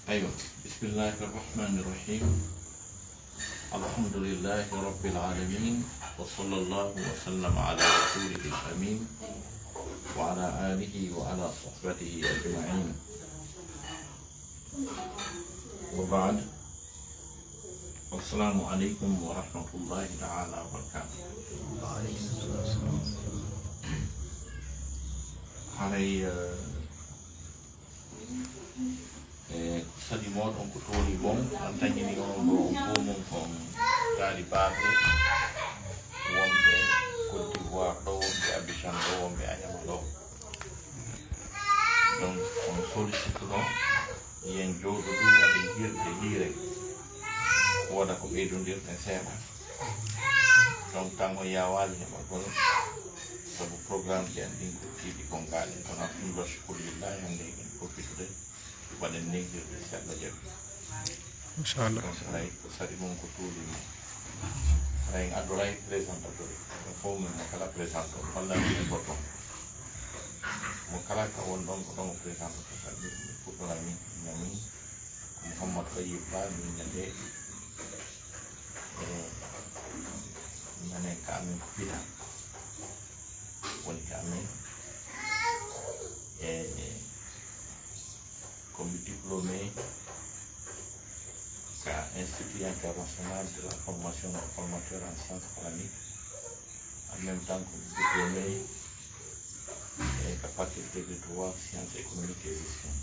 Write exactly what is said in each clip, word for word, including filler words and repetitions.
أيوة. بسم الله الرحمن الرحيم. الحمد لله رب العالمين، وصلى الله وسلم على رسوله الأمين، وعلى آله وعلى صحبته أجمعين. وبعد، السلام عليكم ورحمة الله تعالى وبركاته. Haray, eh, e ko saɗi mooɗon, ko tooni mon, on tañini onon ɗo, on fof mon kon taalibaaɓe wonɓe Côte d'Ivoire ɗo, wonɓe Abidjan ɗo, wonɓe Añama ɗo. Donc, on sollicite ɗo, yen jooɗo ɗum, waɗen hirde hiire, wooda ko ɓeydondirɗen seeɗa. Donc, tan on yaawaali heɓagol, sabu programme ji an ɗin ko tiiɗi gongaali, kono alhamdulillah, shukrulillahi, hannde en profitude, waɗen neggirde seeɗa jaɓi. Inchallah. Donc, haray ko saɗi mon ko tuuli mon. Haray en addoray présentateur. Ɗum fof min mo kala présente on. Walla min e goɗɗo. Mo kala ka won ɗon ko ɗon o présente ko saɗi. Min puɗɗora min, min, min. Mouhammad Tayyib Ba, min ñande. E ñande ka amen ko pita. Woni ka amen. E Comme diplômé ka Institut International de la Formation de Formateurs en Sciences Coraniques, en même temps que diplômé e ka faculté de droit, sciences économiques et gestion.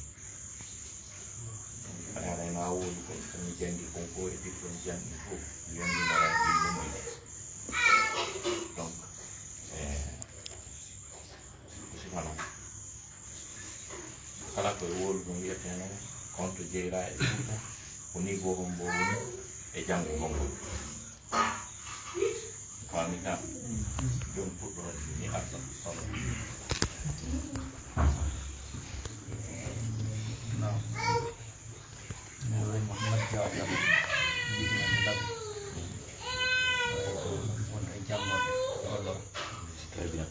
Donc, a yaray na woni kon, ko mi janngi kon ko e diplôme janngi ko, yonndinora e ɗum. Donc, eh, ko sifa non. Kala ko e wowlude ɗum wiyetee noon konto jeyra e Fuuta, ko niveau hombo woni e janngo hombo. Faami ka? Jooni puɗɗo ni arta solo. Naam. Min woni Mouhammad Diaw Diallo, jibinande Labe. Wonde e janngo gollora. Très bien.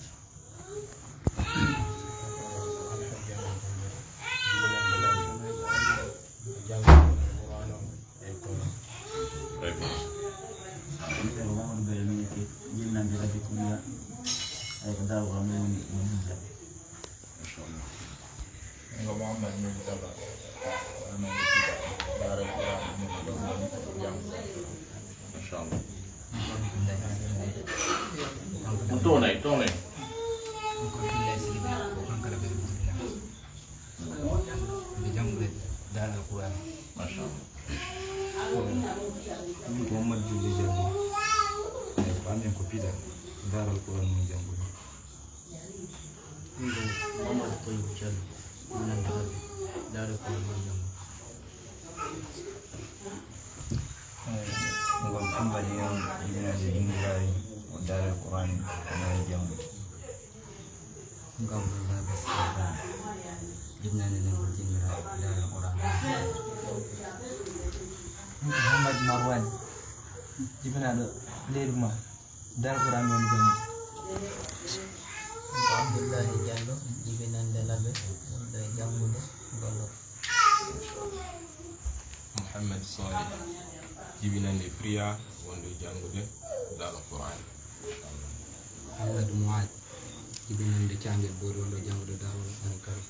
Inchallah. Ɗum townay, townay. Nde janngude Daara Alquraan. Machallah. Min ko Mamadou Diouf Diallo. Ko amen ko Pita, Daara Alquraan min janngude. Min ko Mamadou Tayyib Diallo, min nanta Daara Alquraan min janngude. Min ko Mouhammad Imam, jibinande Dingiraari, ko Daara Alquraan min janngude. Ngam Allah gaskiya ba. Jibinande nden ko jingira Daara Alquraan. Muhammad Marwan, jibinaaɗo leydi ma, Daara Alquraan woni janngude. Ko Abdullahi Diallo, jibinande Labe, wonɗo e janngude gollorɗo. Mouhamed Salih, jibinande Priya, wonɗo e janngude Daara Alquraan. Mouhamed Mouad, jibinande Caangel Boori, wonɗo e janngude Daara Alquraan Karim.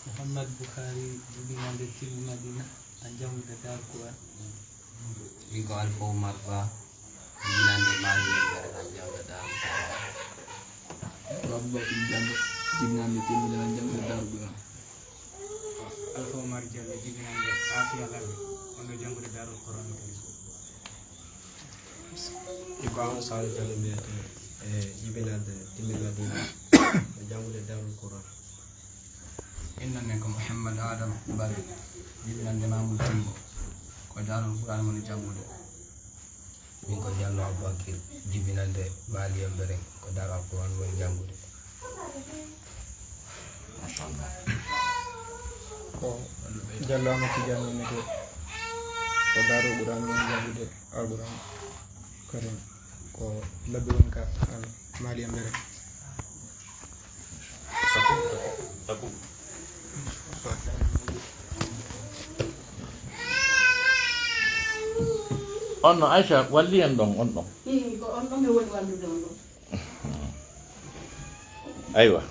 Mouhamed Boukhari, jibinande Tilou Madina, a janngude Daara Alquraan. Min ko Alfa Oumar Ba, jibinande Mali e Mbere, a janngude Daara Alquraan. Ko Aboubacar Diallo, jibinande Tilou Madina, a janngude Daara Alquraan. Alfa Oumar Diallo, jibinande Afia Labe, wonɗo janngude Daara Alquraan Karim. Ko Amadou Saliou Diallo mbiyetee, e jibinande Tilou Madina, e janngude Daara Alquraan. Innde am ko Mouhammad Adama Bari, jibinande Mamoudou Timbo, ko Daara Alquraan woni janngude. Min ko Diallo Aboubacry, jibinande Mali e Mbere, ko Daara Alquraan woni janngude. Machallah. Ko Diallo Amadou Tidiane woni to, ko Daara Alquraan woni janngude Alquraan Karim. Ko Labe woni ka, ah, Mali e Mbere. Sabu, sabu. On no Aïcha walli en ɗon, on ɗon. Ii, ko on ɗon mi woni wallude on ɗon. Aywa.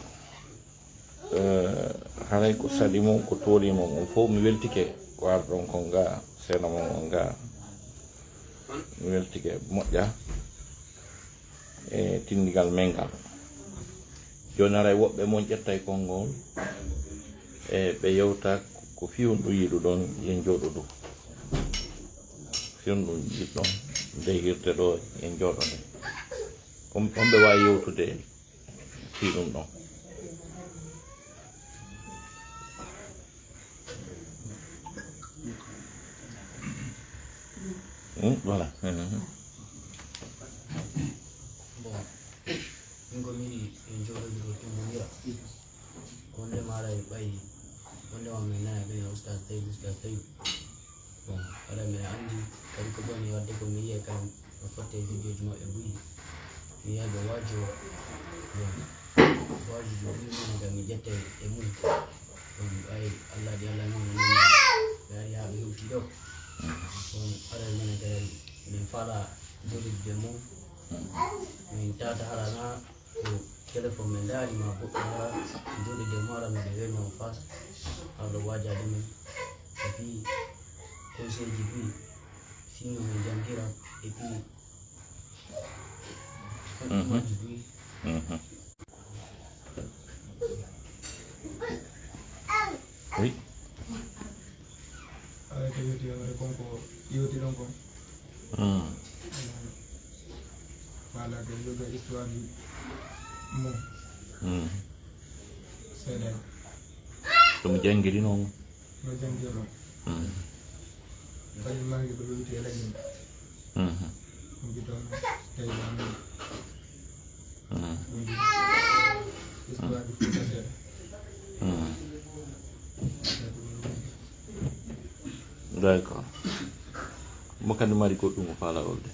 Eh, haray ko saɗi mon, ko tooli mon, on fof mi weltike. Ko ar ɗon kon ga, seena mon on ga. Mi weltike moƴƴa. E tindigal men ngal. Jooni haray woɓɓe mon ƴettay konngol, e ɓe yewta ko fii honɗum yiɗuɗon yen jooɗodu. Fii honɗum yiɗɗon nde hirde ɗo yen jooɗoɗen. On, on ɓe waawi yewtude fii ɗum ɗon. Hmm, voilà. Mhm. Bon, min ko mi yiɗi en jooɗodiro tumbondira. Wonde maɗa e ɓayi, wonde ma min nana ɓe Oustaz Taïb, Oustaz Taïb. Bon, haɗa mbiɗa anndi kadi ko boni waɗde ko mi yiya kam no fotte e vidéo ji maɓɓe buy. Mi yiya ɓe waajo, bon, waajo ji buy minen kam mi ƴette e mum. Bon, ɓay Allah di Allah mum no mi ari haa ɓe hewti ɗo. Bon, haɗa minen kadi min faala jooɗidude mum. Min tata haɗa na ko téléphone men ndaari ma goɗɗo wara jooɗidude mum haɗa mum ɓe wayno face. Haɗa waajaade min. Et puis, conseil ji buy. Sinon, min janngira, et puis, mhm, majji buy. Mhm. Oui. Aɗa yewti, yewti kon ko yewti ɗon kon. Hmm. Voilà, que yoga histoire ji mum. Hmm. Seeɗa. Ko mi janngiri noon. No janngirɗon. Hmm. Kañum maa ngi ko ɗowiti e leñol. Mhm. Ɗum mbiɗon tawi ɗon. Mhm. Ɗum mbiɗon histoire du Fouta seeɗa. Mhm. D'accord. Mo kandi mari goɗɗum o faala wolde.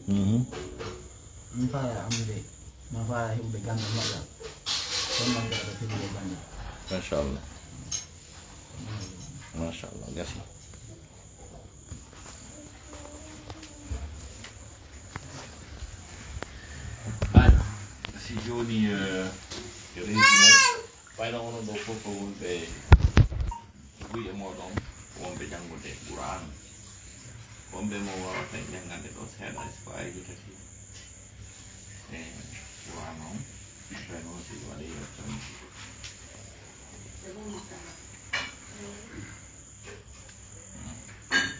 Mhm. Mi faala anndude, ma faala heɓude ganndal moƴƴal. Ɗon noon mbaɗa fedde bannge. Machallah. Machallah, gasi. Ay, si jooni, eh, e régi men, wayno onon ɗo fof ko wonɓe buy e mooɗon, ko wonɓe janngude Qur'aan. Wonɓe mo waawata janngande ɗo seeɗa, si ko ayiji tati e Qur'aan on, wayno si waɗi yettande.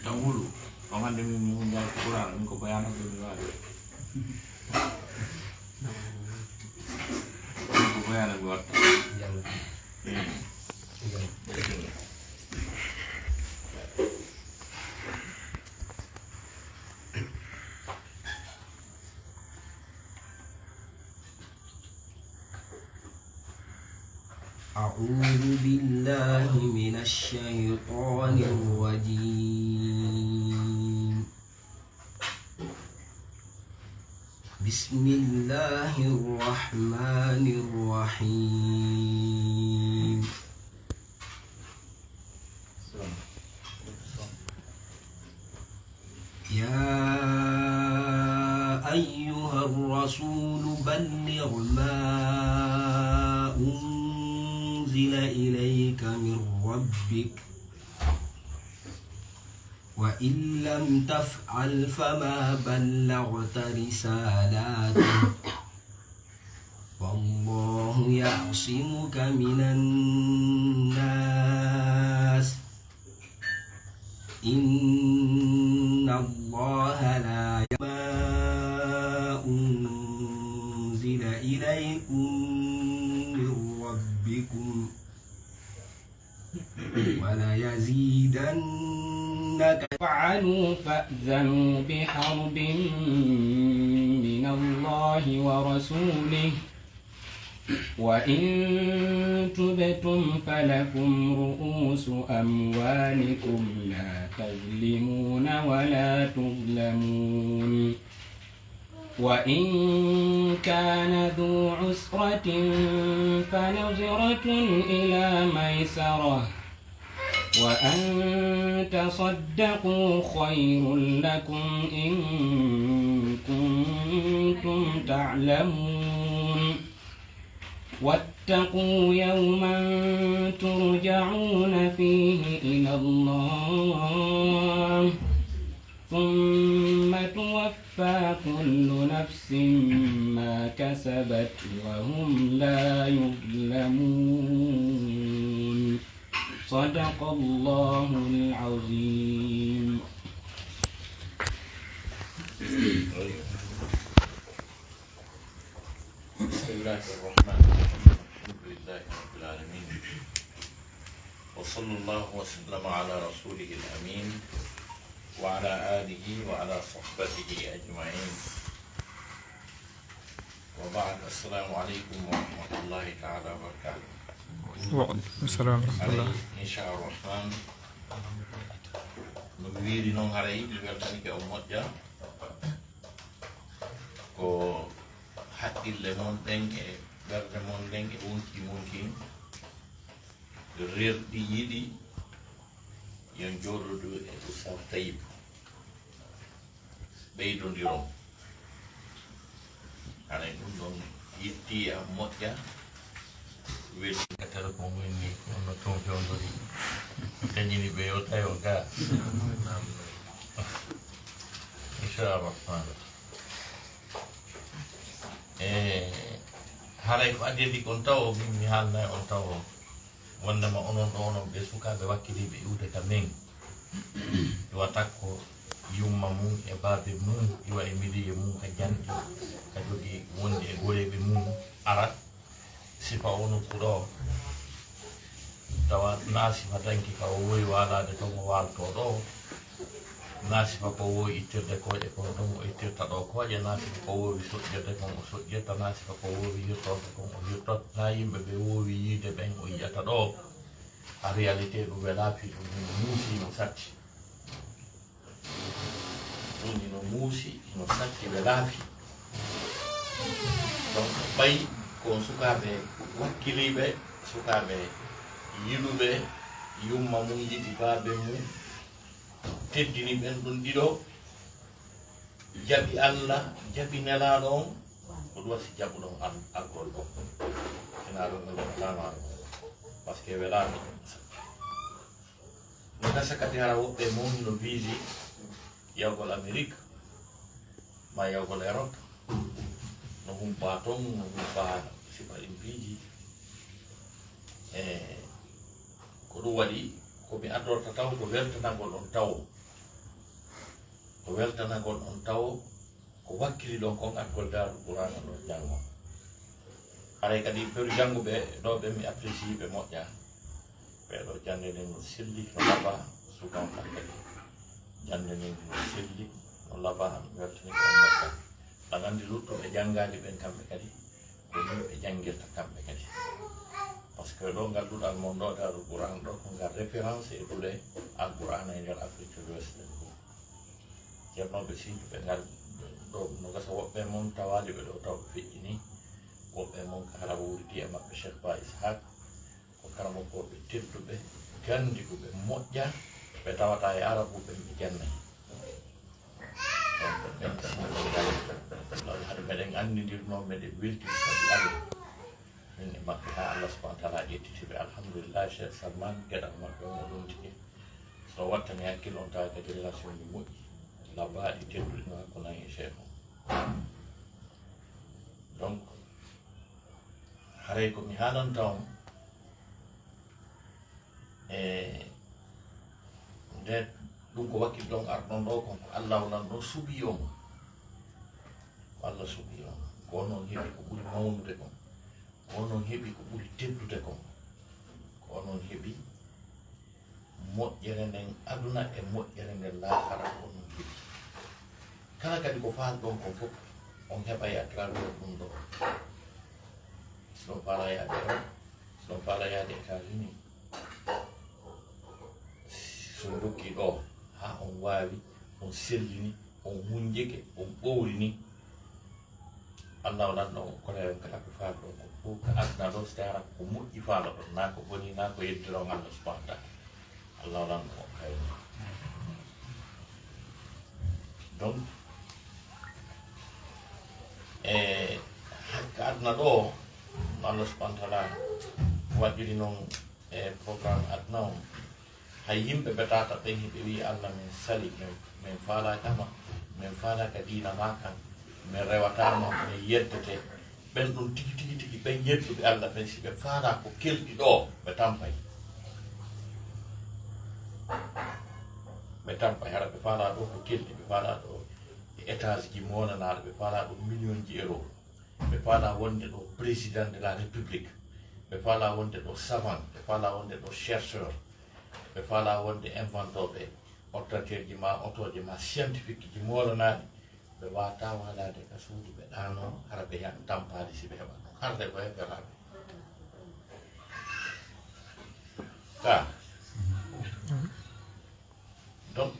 Tan hulu. On hannde min, min, min njaay Qur'aana, min ko bayaana ko mi waɗi. Min ko bayaana mi waɗi. Hmm. أعوذ بالله من الشيطان الرجيم. بسم الله الرحمن الرحيم. يا أيها الرسول بلغ ما أنزل إليك من ربك، وإن لم تفعل فما بلغت رسالته، والله يعصمك من الناس، إن الله لا يهدي ما أنزل إليكم من ربكم، وليزيدن كثيرا. فعلوا فأذنوا بحرب من الله ورسوله، وإن تبتم فلكم رؤوس أموالكم لا تظلمون ولا تظلمون. وإن كان ذو عسرة فنظرة إلى ميسرة، وأن تصدقوا خير لكم إن كنتم تعلمون. واتقوا يوما ترجعون فيه إلى الله ثم توفى كل نفس ما كسبت وهم لا يظلمون. صدق الله العظيم. بسم الله الرحمن الرحيم. الحمد لله رب العالمين. وصلى الله وسلم على رسوله الأمين وعلى آله وعلى صحبته أجمعين. وبعد، السلام عليكم ورحمة الله تعالى وبركاته. وعليكم السلام ورحمة الله. إن شاء الرحمن. No mi wiiri noon, haray mi weltanike on moƴƴa. Ko haqqille mon ɗen e ɓerɗe mon ɗen e wonki mon kin rerɗi yiɗi yo jooɗodu e Oustaz Taib, ɓeydondiron. Haray ɗum ɗon yitti am moƴƴa. Welti ka téléphone wonni, kono ton fewndori. Dañini ɓe yo tawi o ga. Inchallah. E haray ko addi kon tawo, min mi haalnay on tawo. Wondema onon ɗo, onon ɓe sukaaɓe wakkiliiɓe iwde ka men, iwa takko yumma mum e baabe mum, iwa e miliye mum ka janɗi, ka jogii wonde e goreeɓe mum, ara sifa o nokku ɗo, tawa na sifa danki ka o wowi waalaade ton, o waalto ɗo. Na sifa ko wowi ittirde kooƴe kon ɗon o ittirta ɗo kooƴe, na sifa ko wowi soƴƴirde kon o soƴƴirta, na sifa ko wowi hirtorde kon o hirtoto, na yimɓe ɓe wowi yiide ɓen o yi'ata ɗo. En réalité ɗum welaa fii, ɗum hino muusi, hino satti. Ɗum hino muusi, hino satti, welaa fii. Donc, ɓay ko on sukaaɓe wakkiliiɓe, sukaaɓe yiɗuɓe yumma mum, yiɗi baabe mum, teddini ɓen ɗon ɗiɗo, jaɓi Alla, jaɓi Nelaaɗo on, ko ɗum wasi jaɓuɗon al-, alkol ɗon. Sinaa ɗum ɗon wonaa no alkol. Parce que welaani. No gasa kadi hara woɓɓe e mon no biiji yawgol Amérique, ma yawgol Europe, no humpa ton, no humpa sifa ɗin piiji. E ko ɗum waɗi, ko mi addorta taw ko weltanagol on tawo. Ko weltanagol on tawo, ko wakkili ɗon kon alkol Daarul Qur'aana ɗon janngo. Haray kadi ɓeɗo jannguɓe ɗo ɓe, mi apprécie ɓe moƴƴa. Ɓeɗo jannde nden no selli, no laba, sukan kadi. Jannde nden no selli, no laba, mi weltani ko moƴƴa. Ɗan anndi luttuɓe janngaali ɓen kamɓe kadi, ko nii ɓe janngirta kamɓe kadi. Parce que ɗo ngal duɗal mon ɗo, Daarul Qur'aan ɗo, ko ngal référence e duɗe Alqur'aana e nder Afrique de l'Ouest ɗen fof. Ceernooɓe siiduɓe ngal ɗo, no gasa woɓɓe mon tawaali ɓe ɗo, taw ɓe feƴƴini. Woɓɓe mon ka hara wuuridi e maɓɓe, Cheikh Ba Ishaq, ko karamokooɓe tedduɓe, ganndiɗuɓe, moƴƴa, ɓe tawata e Arabu ɓen ɓe jannay. Donc, ɓen sinno hade meɗen anndindirnoo, meɗen weltiri sabi Allah. Min e maɓɓe haa Allah subhanahu wa taala ƴettiti ɓe. Alhamdulillah, Cheikh Salman, geɗal maɓɓe on o ɗontike. So wattani hakkille on tawa kadi relation ji moƴƴi, labaaɗi, tedduɗi no hakkunde an e Cheikh on. Donc, haray ko mi haalanta on, e nde ɗum ko wakkil ɗon arɗon ɗo kon, ko Allah o lanɗo suɓi on. Ko Allah suɓi on. Ko onon heɓi ko ɓuri mawnude kon. Ko onon heɓi ko ɓuri teddude kon. Ko onon heɓi moƴƴere nden aduna e moƴƴere nden laakara ko onon heɓi. Kala kadi ko faalɗon kon fof, on heɓay à travers ɗum ɗo. Si on faalaa yaade Europe, si on faalaa yaade États-Unis, so on jokki ɗo, haa on waawi, on sellini, on hunjike, on ɓowlini, Allah o lanɗo on, kono en kala ko faalo ɗon ko fof ka aduna ɗo, so tawi ko moƴƴi faalo ɗon, na ko boni, na ko yeddiron Allah subhanahu wa taala. Allah o lanɗo on kay. Donc, e ka aduna ɗo, no Allah subhanahu wa taala waɗiri noon e programme aduna on, hay yimɓe ɓe tata ɓen, hiɓe wi'i, "Allah, min sali, min, min faalaaka ma, min faalaaka diina ma kan, min rewata ma, min yeddete." Ɓen ɗum tigi, tigi, tigi, ɓen yedduɓe Allah ɓen, si ɓe faalaa ko kelɗi ɗo, ɓe tampay. Ɓe tampay, hara ɓe faalaa ɗo ko kelɗi, ɓe faalaa ɗo e étage ji molanaaɗo, ɓe faalaa ɗo million ji euro. Ɓe faalaa wonde ɗo président de la République. Ɓe faalaa wonde ɗo savant. Ɓe faalaa wonde ɗo chercheur. Ɓe faalaa wonde inventooɓe ordinateur ji ma, otooje ma, scientifique ji molanaaɗi. Ɓe waawataa waalaade ka suudu ɓe ɗaanoo, hara ɓe yan tampaali si ɓe heɓa ɗum. Harde ko heɓeraaɓe. Ka. Donc,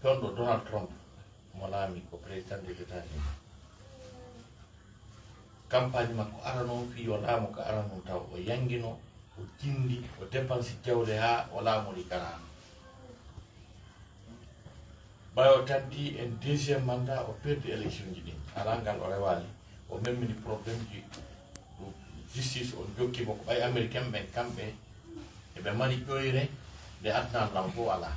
toon ɗo Donald Trump, mo laami ko président des États-Unis. Campagne makko arano fii o laamu ka arano taw o yangino, o jindi, o dépense jawle haa o laamori ka laana. Ɓay o tanti en deuxième mandat, o perdi élection ji ɗin. Alaa ngal o rewaali, o memmini problème ji justice, on jokki mo ko ɓay Américain ɓen kamɓe eɓe mari ƴoyre nde aduna lan fof alaa.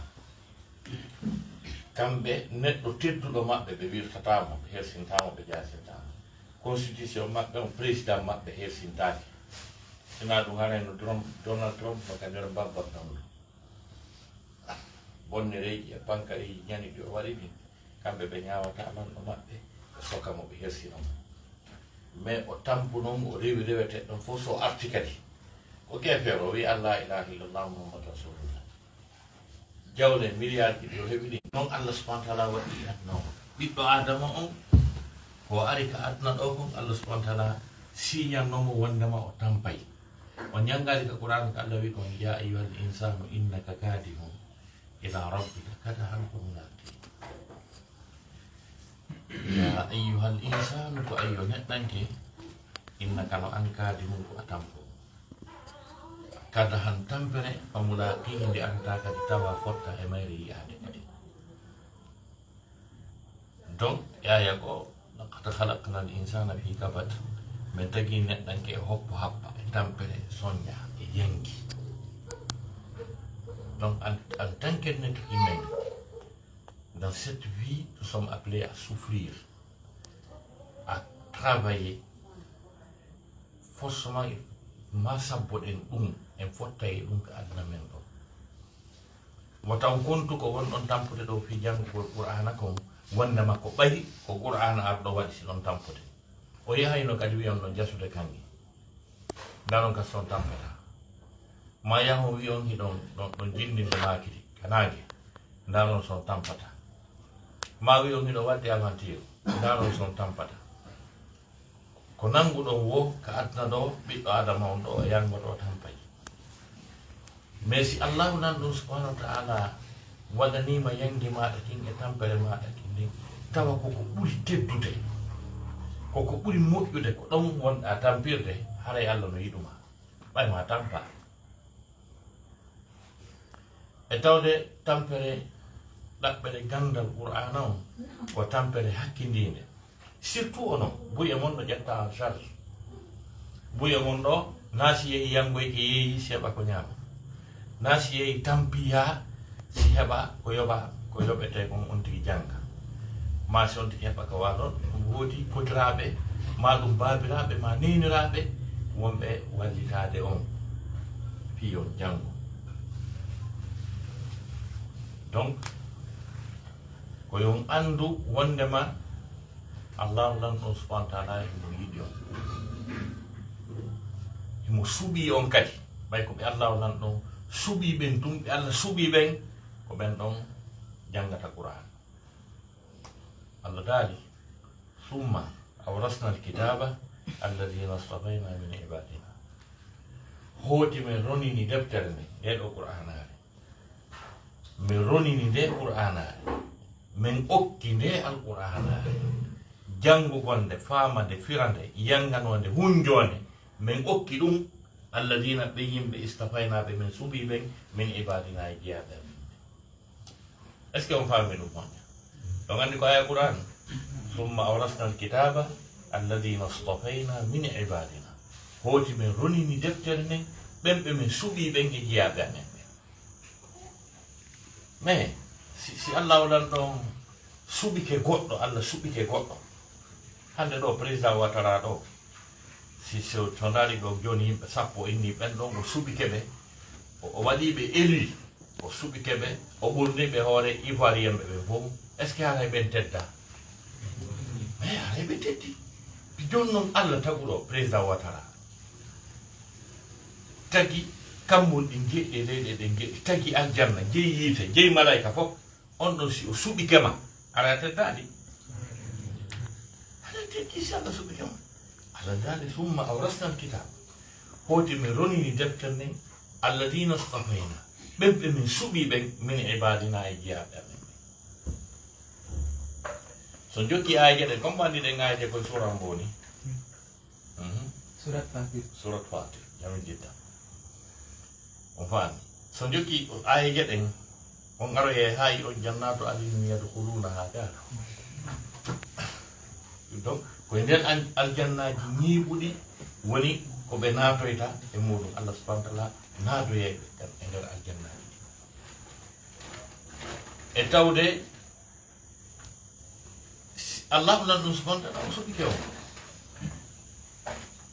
Kamɓe neɗɗo tedduɗo maɓɓe ɓe wirtataa mo, ɓe hersintaa mo, ɓe jaasintaa mo. Constitution maɓɓe on, président maɓɓe hersintaaki. Sinaa ɗum haray no Trump, Donald Trump no ka nder mbabba ɗon ɗo. Bonnereeji e pankareeji ñani ɗi o waɗi ɗin, kamɓe ɓe ñaawata lanɗo maɓɓe, ɓe soka mo, ɓe hersina mo. Mais o tampu non, o rewi rewete ɗon fof, so arti kadi ko keefeero, o wi an la ilaha illallah Muhammad Rasulullah. Jawle milliard ji ɗi o heɓi ɗi. Non Allah subhanahu wa taala waɗi aduna o. Ɓiɗɗo Adama on, ko ari ka aduna ɗo kon, Allah subhanahu wa taala siñanno mo wondema o tampay. O ñanngaali ka Qur'an ka Allah wi kon, "Ya ayyuhal insanu innaka kadihun ila rabbika kadahan famulaqi." Ya ayyuhal insanu, ko ayyo neɗɗanke, innaka, no an, kadihun, ko a tampo. Kadahan, tampere, famulaqihi, nde arata kadi tawa fotta e mayre yi'aade kadi. Donc, yaaya ko, "Laqad khalaqnal insana fi kabad." Min tagi neɗɗanke e hoppo happa, e tampere, soña, e yangi. Donc, en, en tant que neɗɗo humain, dans cette vie, nous sommes appelés à souffrir, à travailler. Forcément, ma sabboɗen ɗum, en fottay e ɗum ka aduna men ɗo. Wata on kontu ko wonɗon tampude ɗo fii janngugol Qur'aana kon, wonndema ko ɓay ko Qur'aana arɗo waɗi si ɗon tampude. O yahayno kadi wi'on ɗon jasude kanŋe. Ndaron ka son tampata. Ma yahon wi'on hiɗon ɗon, ɗon jinndinde maakiri ka naange. Ndaron son tampata. Ma wi'on hiɗon waɗde aventure. Ndaron son tampata. Ko nannguɗon wo ka aduna ɗo, ɓiɗɗo Adama on ɗo, o yanngoto, o tampay. Mais si Allahu nan ɗum subhanahu wa ta'ala waɗaniima yannge maaɗa kin e tampere maaɗa kin ndin, tawa koko ɓuri teddude, koko ɓuri moƴƴude, ko ɗon wonɗa tampirde, haray Allah no yiɗuma. Ɓay ma tampa. E tawde tampere ɗaɓɓere ganndal Qur'aana on ko tampere hakkindiinde. Surtout onon, buy e mon no ƴetta en charge. Buy e mon ɗo, na si yehi yanngoyke yeeyi si heɓa ko ñaama. Na si yehi tampiya si heɓa ko yoɓa, ko yoɓetee kon on tigi jannga. Ma si on tigi heɓa ka waɗon, ɗum woodi potiraaɓe, ma ɗum baabiraaɓe, ma neeniraaɓe, wonɓe wallitaade on fii on janngo. Donc, ko yo on anndu wonndema Allahu Lanɗo on subhanahu wa ta'ala himo yiɗi on. Himo suɓii on kadi. Ɓay ko ɓe Allahu Lanɗo on suɓii ɓen tun, ɓe Allah suɓii ɓen, ko ɓen ɗon janngata Qur'an. Allah daali, "Summa awrasna alkitaba alladhina istafayna min ibadina." Hooti men ronini deftere nden, nde ɗo Qur'anaare. Min ronini nde Qur'anaare. Min okki nde Alqur'anaare. Janngugonde, faamande, firande, yannganonde, hunjonde, men okki ɗum, alladina, ɓe yimɓe, istafayna, ɓe men suɓi ɓen, min ibadina, e jiyaaɓe amen. Est-ce que on faami ɗum, moƴƴa? On anndi ko aya Qur'an? Summa awrasna alkitaba alladina istafayna min ibadina. Hooti men ronini deftere nden, ɓen ɓe men suɓi ɓen e jiyaaɓe amen ɓen. Mais si, si Allah waɗan ɗon suɓike goɗɗo, Allah suɓike goɗɗo. Hannde ɗo, président Ouattara ɗo, si, so, so ndaari ɗo jooni yimɓe sappo inni ɓen ɗon, o suɓike ɓe, o, o waɗi ɓe élu, o suɓike ɓe, o ɓurni ɓe hoore ivoirien ɓe ɓen fof. Est-ce que haray ɓen tedda? Mais haray ɓe teddi. Jooni noon Allah taguɗo président Ouattara tagi kammbon ɗin jeɗɗi e leyɗe ɗen jeɗɗi, tagi aljanna, jeyi yiite, jeyi malayka fof. On ɗon si o suɓike ma, ara a teddaali. Ara a teddi si Allah suɓike ma. Allah daali, summa awrasna alkitab. Hooti min ronini deftere nden, alladina stafayna. Ɓen ɓe min suɓi ɓen, min ibadina e jiyaaɓe amen. So jokki aaje ɗen, comme anndi ɗen aaje koye suura mboni. Mhm. Surat Fatir. Surat Fatir, jamin jidda. On faami? So jokki aayeeje ɗen, on aroyay haa yi'on jannatu adnin yadkhulunaha ka. Donc, ko e nder al-, aljannaaji ñiiɓuɗi woni ko ɓe naatoyta e muɗum. Allah subhanahu wa ta'ala naadoyay ɓe kan e nder aljannaaji ɗi. E tawde, si Allahu nan ɗum subhanahu wa ta'ala, o suɓike on.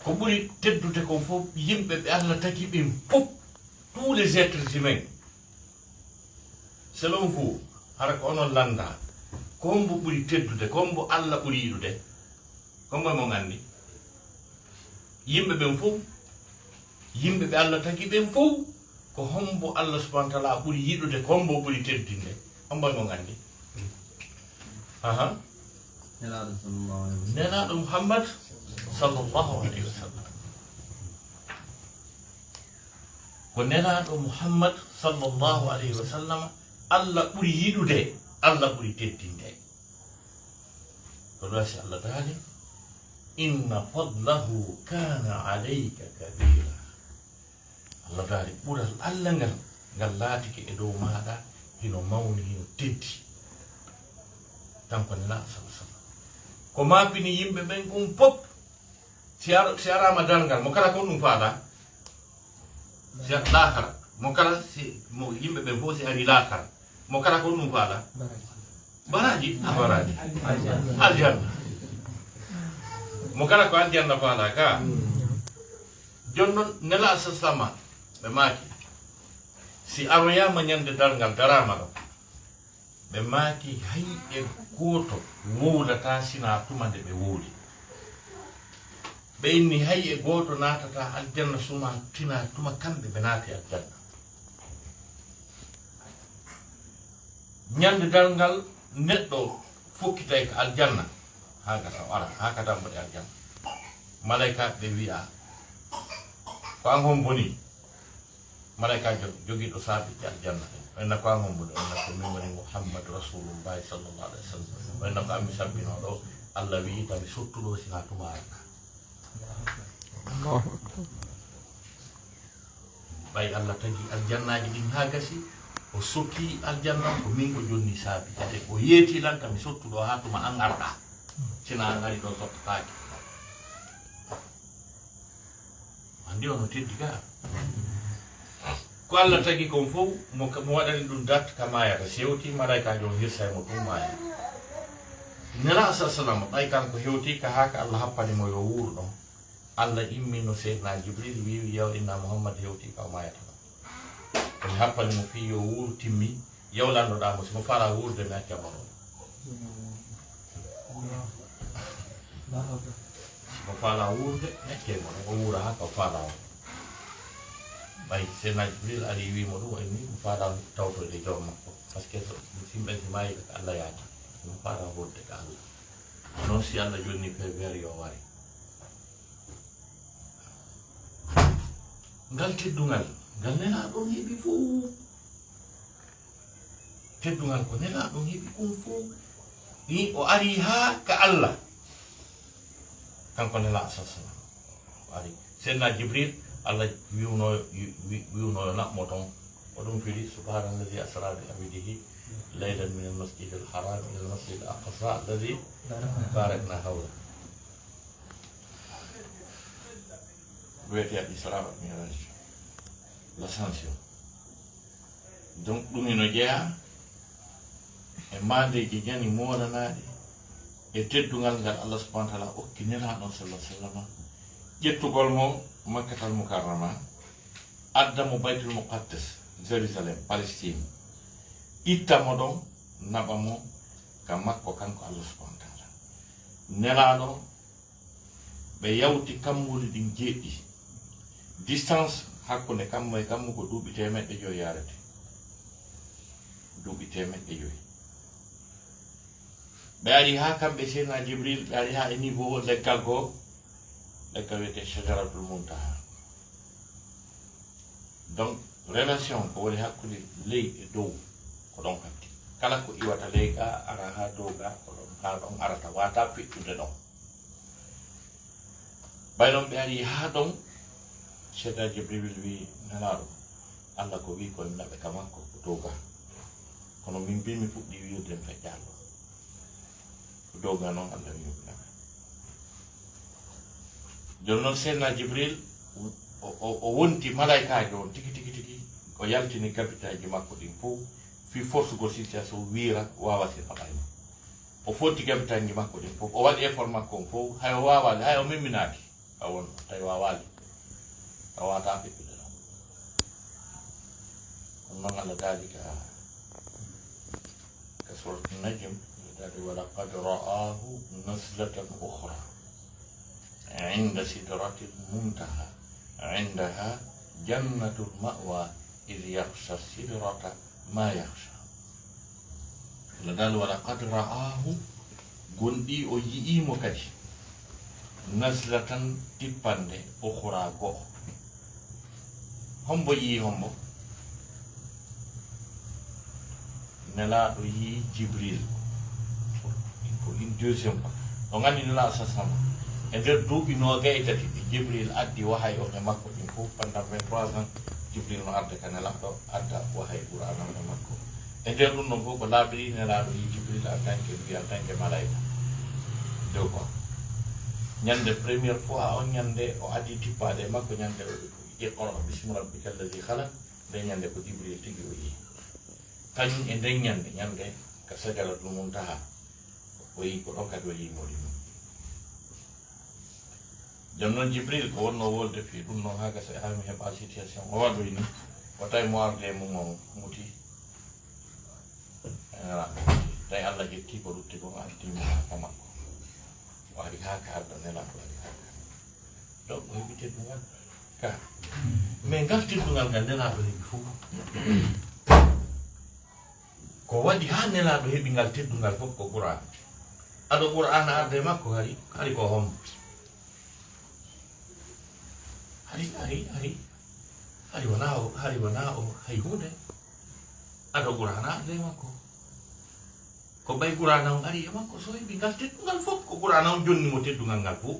Ko ɓuri teddude kon fof, yimɓe ɓe Allah tagi ɓen fof, tous les êtres humains, selon vous, hara ko onon lannda, ko hombo ɓuri teddude, ko hombo Allah ɓuri yiɗude? Ko hombo mon anndi? Yimɓe ɓen fof, yimɓe ɓe Allah tagi ɓen fof, ko hombo Allah subhanahu wa ta'ala ɓuri yiɗude, ko hombo ɓuri teddinde? Hombo mon anndi? Aha. Nelaaɗo sallallahu alayhi wa sallam. Nelaaɗo Muhammad sallallahu alayhi wa sallam. Ko Nelaaɗo Muhammad sallallahu alayhi wa sallam Allah ɓuri yiɗude, Allah ɓuri teddinde. Ko ɗum si Allah daali, "Inna fadlahu kana alayka kabira." Allah daali, ɓural Allah ngal, ngal laatike e dow maaɗa hino mawni, hino teddi. Kanko Nelaaɗo sallallahu alayhi wa sallam. Ko maapini yimɓe ɓen kon fof, si ar-, si araama darngal, mo kala ko ɗum faala. Si ar-, laakara, mo kala si, mo yimɓe ɓen fof si ari laakara, mo kala ko ɗum faala. Baraji. A baraji. Aljanna. Mo kala ko aljanna faala ka. Jooni noon, Nelaaɗo sa sama, ɓe maaki, si aroyaama ñande darngal, daraama ɗo, ɓe maaki, hay e gooto wowlataa sinaa tuma nde ɓe wowli. Ɓe inni, hay e gooto naatataa aljanna suma, sinaa tuma kamɓe ɓe naati aljanna. Ñande darngal, neɗɗo fokkitay ka aljanna, haa gata o ara, haa gata mbaɗi aljanna. Malaykaaɓe ɓe wi'a, "Ko an hombo ni?" Malaykaajo jogiiɗo saabi aljanna. O inna, "Ko an hombo ni?" O inna, "Ko min woni Muhammadu Rasulullahi sallallahu alayhi wa sallam." O inna, "Ko an mi sabbinoo ɗo, Allah wi'i ta mi sottu ɗo sinaa tuma arata." Allahu akbar. Ɓay Allah tagi aljannaaji ɗin haa gasi, o sokki aljanna, ko min o jonni saabi. Kadi o yeeti lan, ka mi sottu ɗo haa tuma an arɗa. Sinaa an ari ɗo sottataake. Anndi on no teddi ka. Ko Allah tagi kon fof, mo ka, mo waɗani ɗum dat ka maayata. Si hewti, malaykaajo on hirsay mo tun maaya. Nelaaɗo sa sallam, ɓay kanko hewti ka haa ka Allah happani mo yo wuur ɗon. Allah immino Seydina Jibril, wi'i, "Yaw inna Muhammad hewti ka o maayata ɗon." Kono happani mo fii yo wuur timmi, yawlannoɗaa mo, si mo faalaa wuurde, mi acca mo ɗon. Si mo faalaa wuurde, mi acca mo ɗon, o wuura haa ka o faalaa on. Ɓay Seydina Jibril ari wi'i mo ɗum, o inni mo faalaa tawtoyde joom makko. Parce que so, si ɓen si maayi ka Allah yaata, mo faalaa wuurde ka Allah. Noon si Allah jonni feebeere yo ware. Ngal teddungal, ngal Nelaaɗo on heɓi fof. Teddungal ko Nelaaɗo on heɓi kon fof. Ɗi o ari haa ka Allah. Kanko Nelaaɗo sa sallam o ari. Seydina Jibril, Allah wiwno, wi-, wiwno yo naɓmo toon. O ɗum firi, "Subhaana alladi asra bi abdihi laylan min al masjid al haram ila al masjid al aqsa alladi barakna hawla." Wiyetee al Isra wal Miraj, l'ascension. Donc, ɗum ino jeyaa e maandeeji jani moolanaaɗi e teddungal ngal Allah subhanahu wa taala okki Nelaaɗo sallallahu alaihi wasallam, ƴettugol mo Makkatal Mukarrama, adda mo Baytul Muqaddas, Jérusalem, Palestine, itta mo ɗon, naɓa mo ka makko kanko Allah subhanahu wa taala. Nelaaɗo, ɓe yawti kammuuli ɗin jeeɗiɗi. Distance hakkunde kammu e kammu ko duuɓi teemeɗɗe jowi yarete. Duuɓi teemeɗɗe jowi. Ɓe ari haa kamɓe Seydina Jibril, ɓe ari haa e niveau leggal goo, leggal wiyetee Shajaratul Muntaha. Donc, relation ko woni hakkunde ley e dow, ko ɗon hatti. Kala ko iwata ley ga, ara haa dow ga, ko ɗon, haa ɗon arata, wata fiɗɗude ɗon. Ɓay ɗon ɓe ari haa ɗon, Seydina Jibril wi Nelaaɗo, Allah ko wi ko naɓe ka makko ko dow ga. Kono min mbi mi fuɗɗi wi'ude mi feƴƴaali ɗon. Ko dow ga non Allah wi mi naɓe. Jooni non Seydina Jibril o, o, o wonti malaykaajo on tigi, tigi, tigi. O yaltini gabitaaji makko ɗin fow, fii forsugol situation wiira waawasina ɓayma. O foddi gabitaaji makko ɗin fow, o waɗi effort makko on fow, hay o waawaali, hay o memminaaki. A won, tawi waawaali. A waata fiɗɗude ɗon. Kono non Allah daali ka, ka Surat Najm, Allah daali, "Wa laqad ra'ahu nazlatan ukhra inda sidratil muntaha, indaha jannatul ma'wa, idh yaghsha sidrata ma yaghsha." Allah daali, "Wa laqad ra'ahu", gonɗi o yi'ii mo kadi, "nazlatan", tippande, "ukhra", go'o. Hombo yi'ii hombo? Nelaaɗo yi'ii Jibril. Ko une deuxième fois. On anndi Nelaaɗo sa sallam, e nder duuɓi noogay e tati ɗi Jibril addi wahay on e makko ɗin fof, pendant vingt-trois ans, Jibril no arde ka Nelaaɗo, adda wahay Qur'aana on e makko. E nder ɗum ɗon fof ko laaɓiri Nelaaɗo yi'ii Jibril en tant que, en tant que malaika. Dow ko ñande première fois on ñande o addi tippaade e makko, ñande o "Iqra bismi rabbika alladhi khalaq", nden ñande ko Jibril tigi o yi'ii. Kañum e nden ñande, ñande ka Sajaratul Muntaha, o yi'ii ko ɗon kadi o yi'ii moɗi mum. Jooni non Jibril ko wonnoo wolde fii ɗum non haa gasa haa mi heɓa situation o waɗoyi ni, o tawi mo arde e mum on muti. Tawi Allah ƴetti ko lutti kon addi mo haa ka makko. O ari haa ka arda Nelaaɗo, o ari haa ka. Donc, o heɓi teddungal ka. Mais ngal teddungal ngal Nelaaɗo heɓi fof. Ko waɗi haa Nelaaɗo heɓi ngal teddungal fof ko Qur'aana. Ado Qur'aana arde makko hari, hari ko hombo? Hari, hari, hari. Hari wonaa o, hari wonaa o hay huunde. Ado Qur'aana arde makko. Ko ɓay Qur'aana on ari e makko, so heɓi ngal teddungal fof, ko Qur'aana on jonni mo teddungal ngal fof.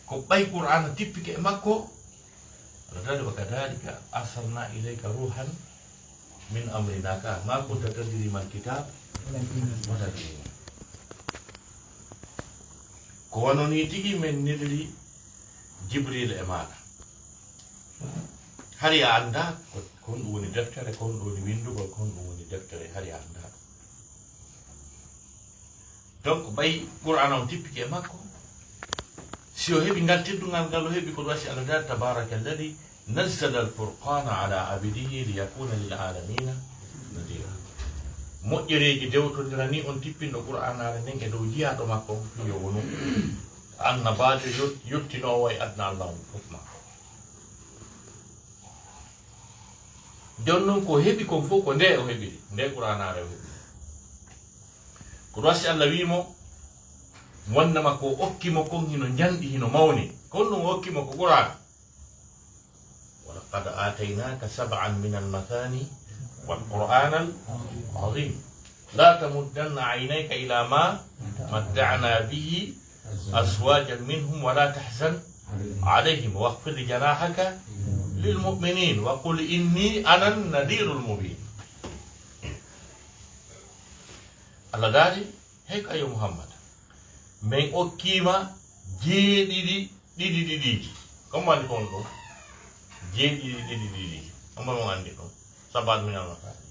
Ko ɓay Qur'aana tippike e makko, Allah daali, "Wa kadhalika arsalna ilayka ruhan min amrina ka ma kunta tadri mal kitab wala l-iman." Ko wano nii tigi men neliri Jibril e maaɗa. Hari a anndaa ko, ko honɗum woni deftere, ko honɗum woni winndugol, ko honɗum woni deftere, hari a anndaa ɗum. Donc, ɓay Qur'aana on tippike e makko, si o heɓi ngal teddungal ngal o heɓi ko ɗum wasi Allah daali, "Tabaraka alladhi nazzala al-furqana ala abdihi liyakuna lil alamina nadira." Moƴƴereeji dewtondirani on tippinɗo Qur'aanaare nden e dow jiyaaɗo makko on fii yo wonu annabaajo yot-, yottinoowo e aduna Allah on fof makko. Jooni non ko heɓi kon fof ko nde o heɓiri, nde Qur'aanaare o heɓi. Ko ɗum wasi Allah wii mo, wonnama ko okki mo kon hino njanɗi, hino mawni. Kon ɗum okki mo ko Qur'aana. "Wa laqad aataynaka sab'an min al-mathani wal Qur'ana al-azim. La tamuddanna aynayka ila ma متعنا به أزواجا منهم ولا تحزن عليهم واخفض جناحك للمؤمنين وقل إني أنا النذير المبين. Allah daali, hey ko ayo Muhammad, min okkiima jeeɗiɗi ɗiɗi ɗiɗiiji. Comme woni kon ɗum jeeɗiɗi ɗiɗi ɗiɗiiji, comme on anndi ɗum. Sabaat min almakaani.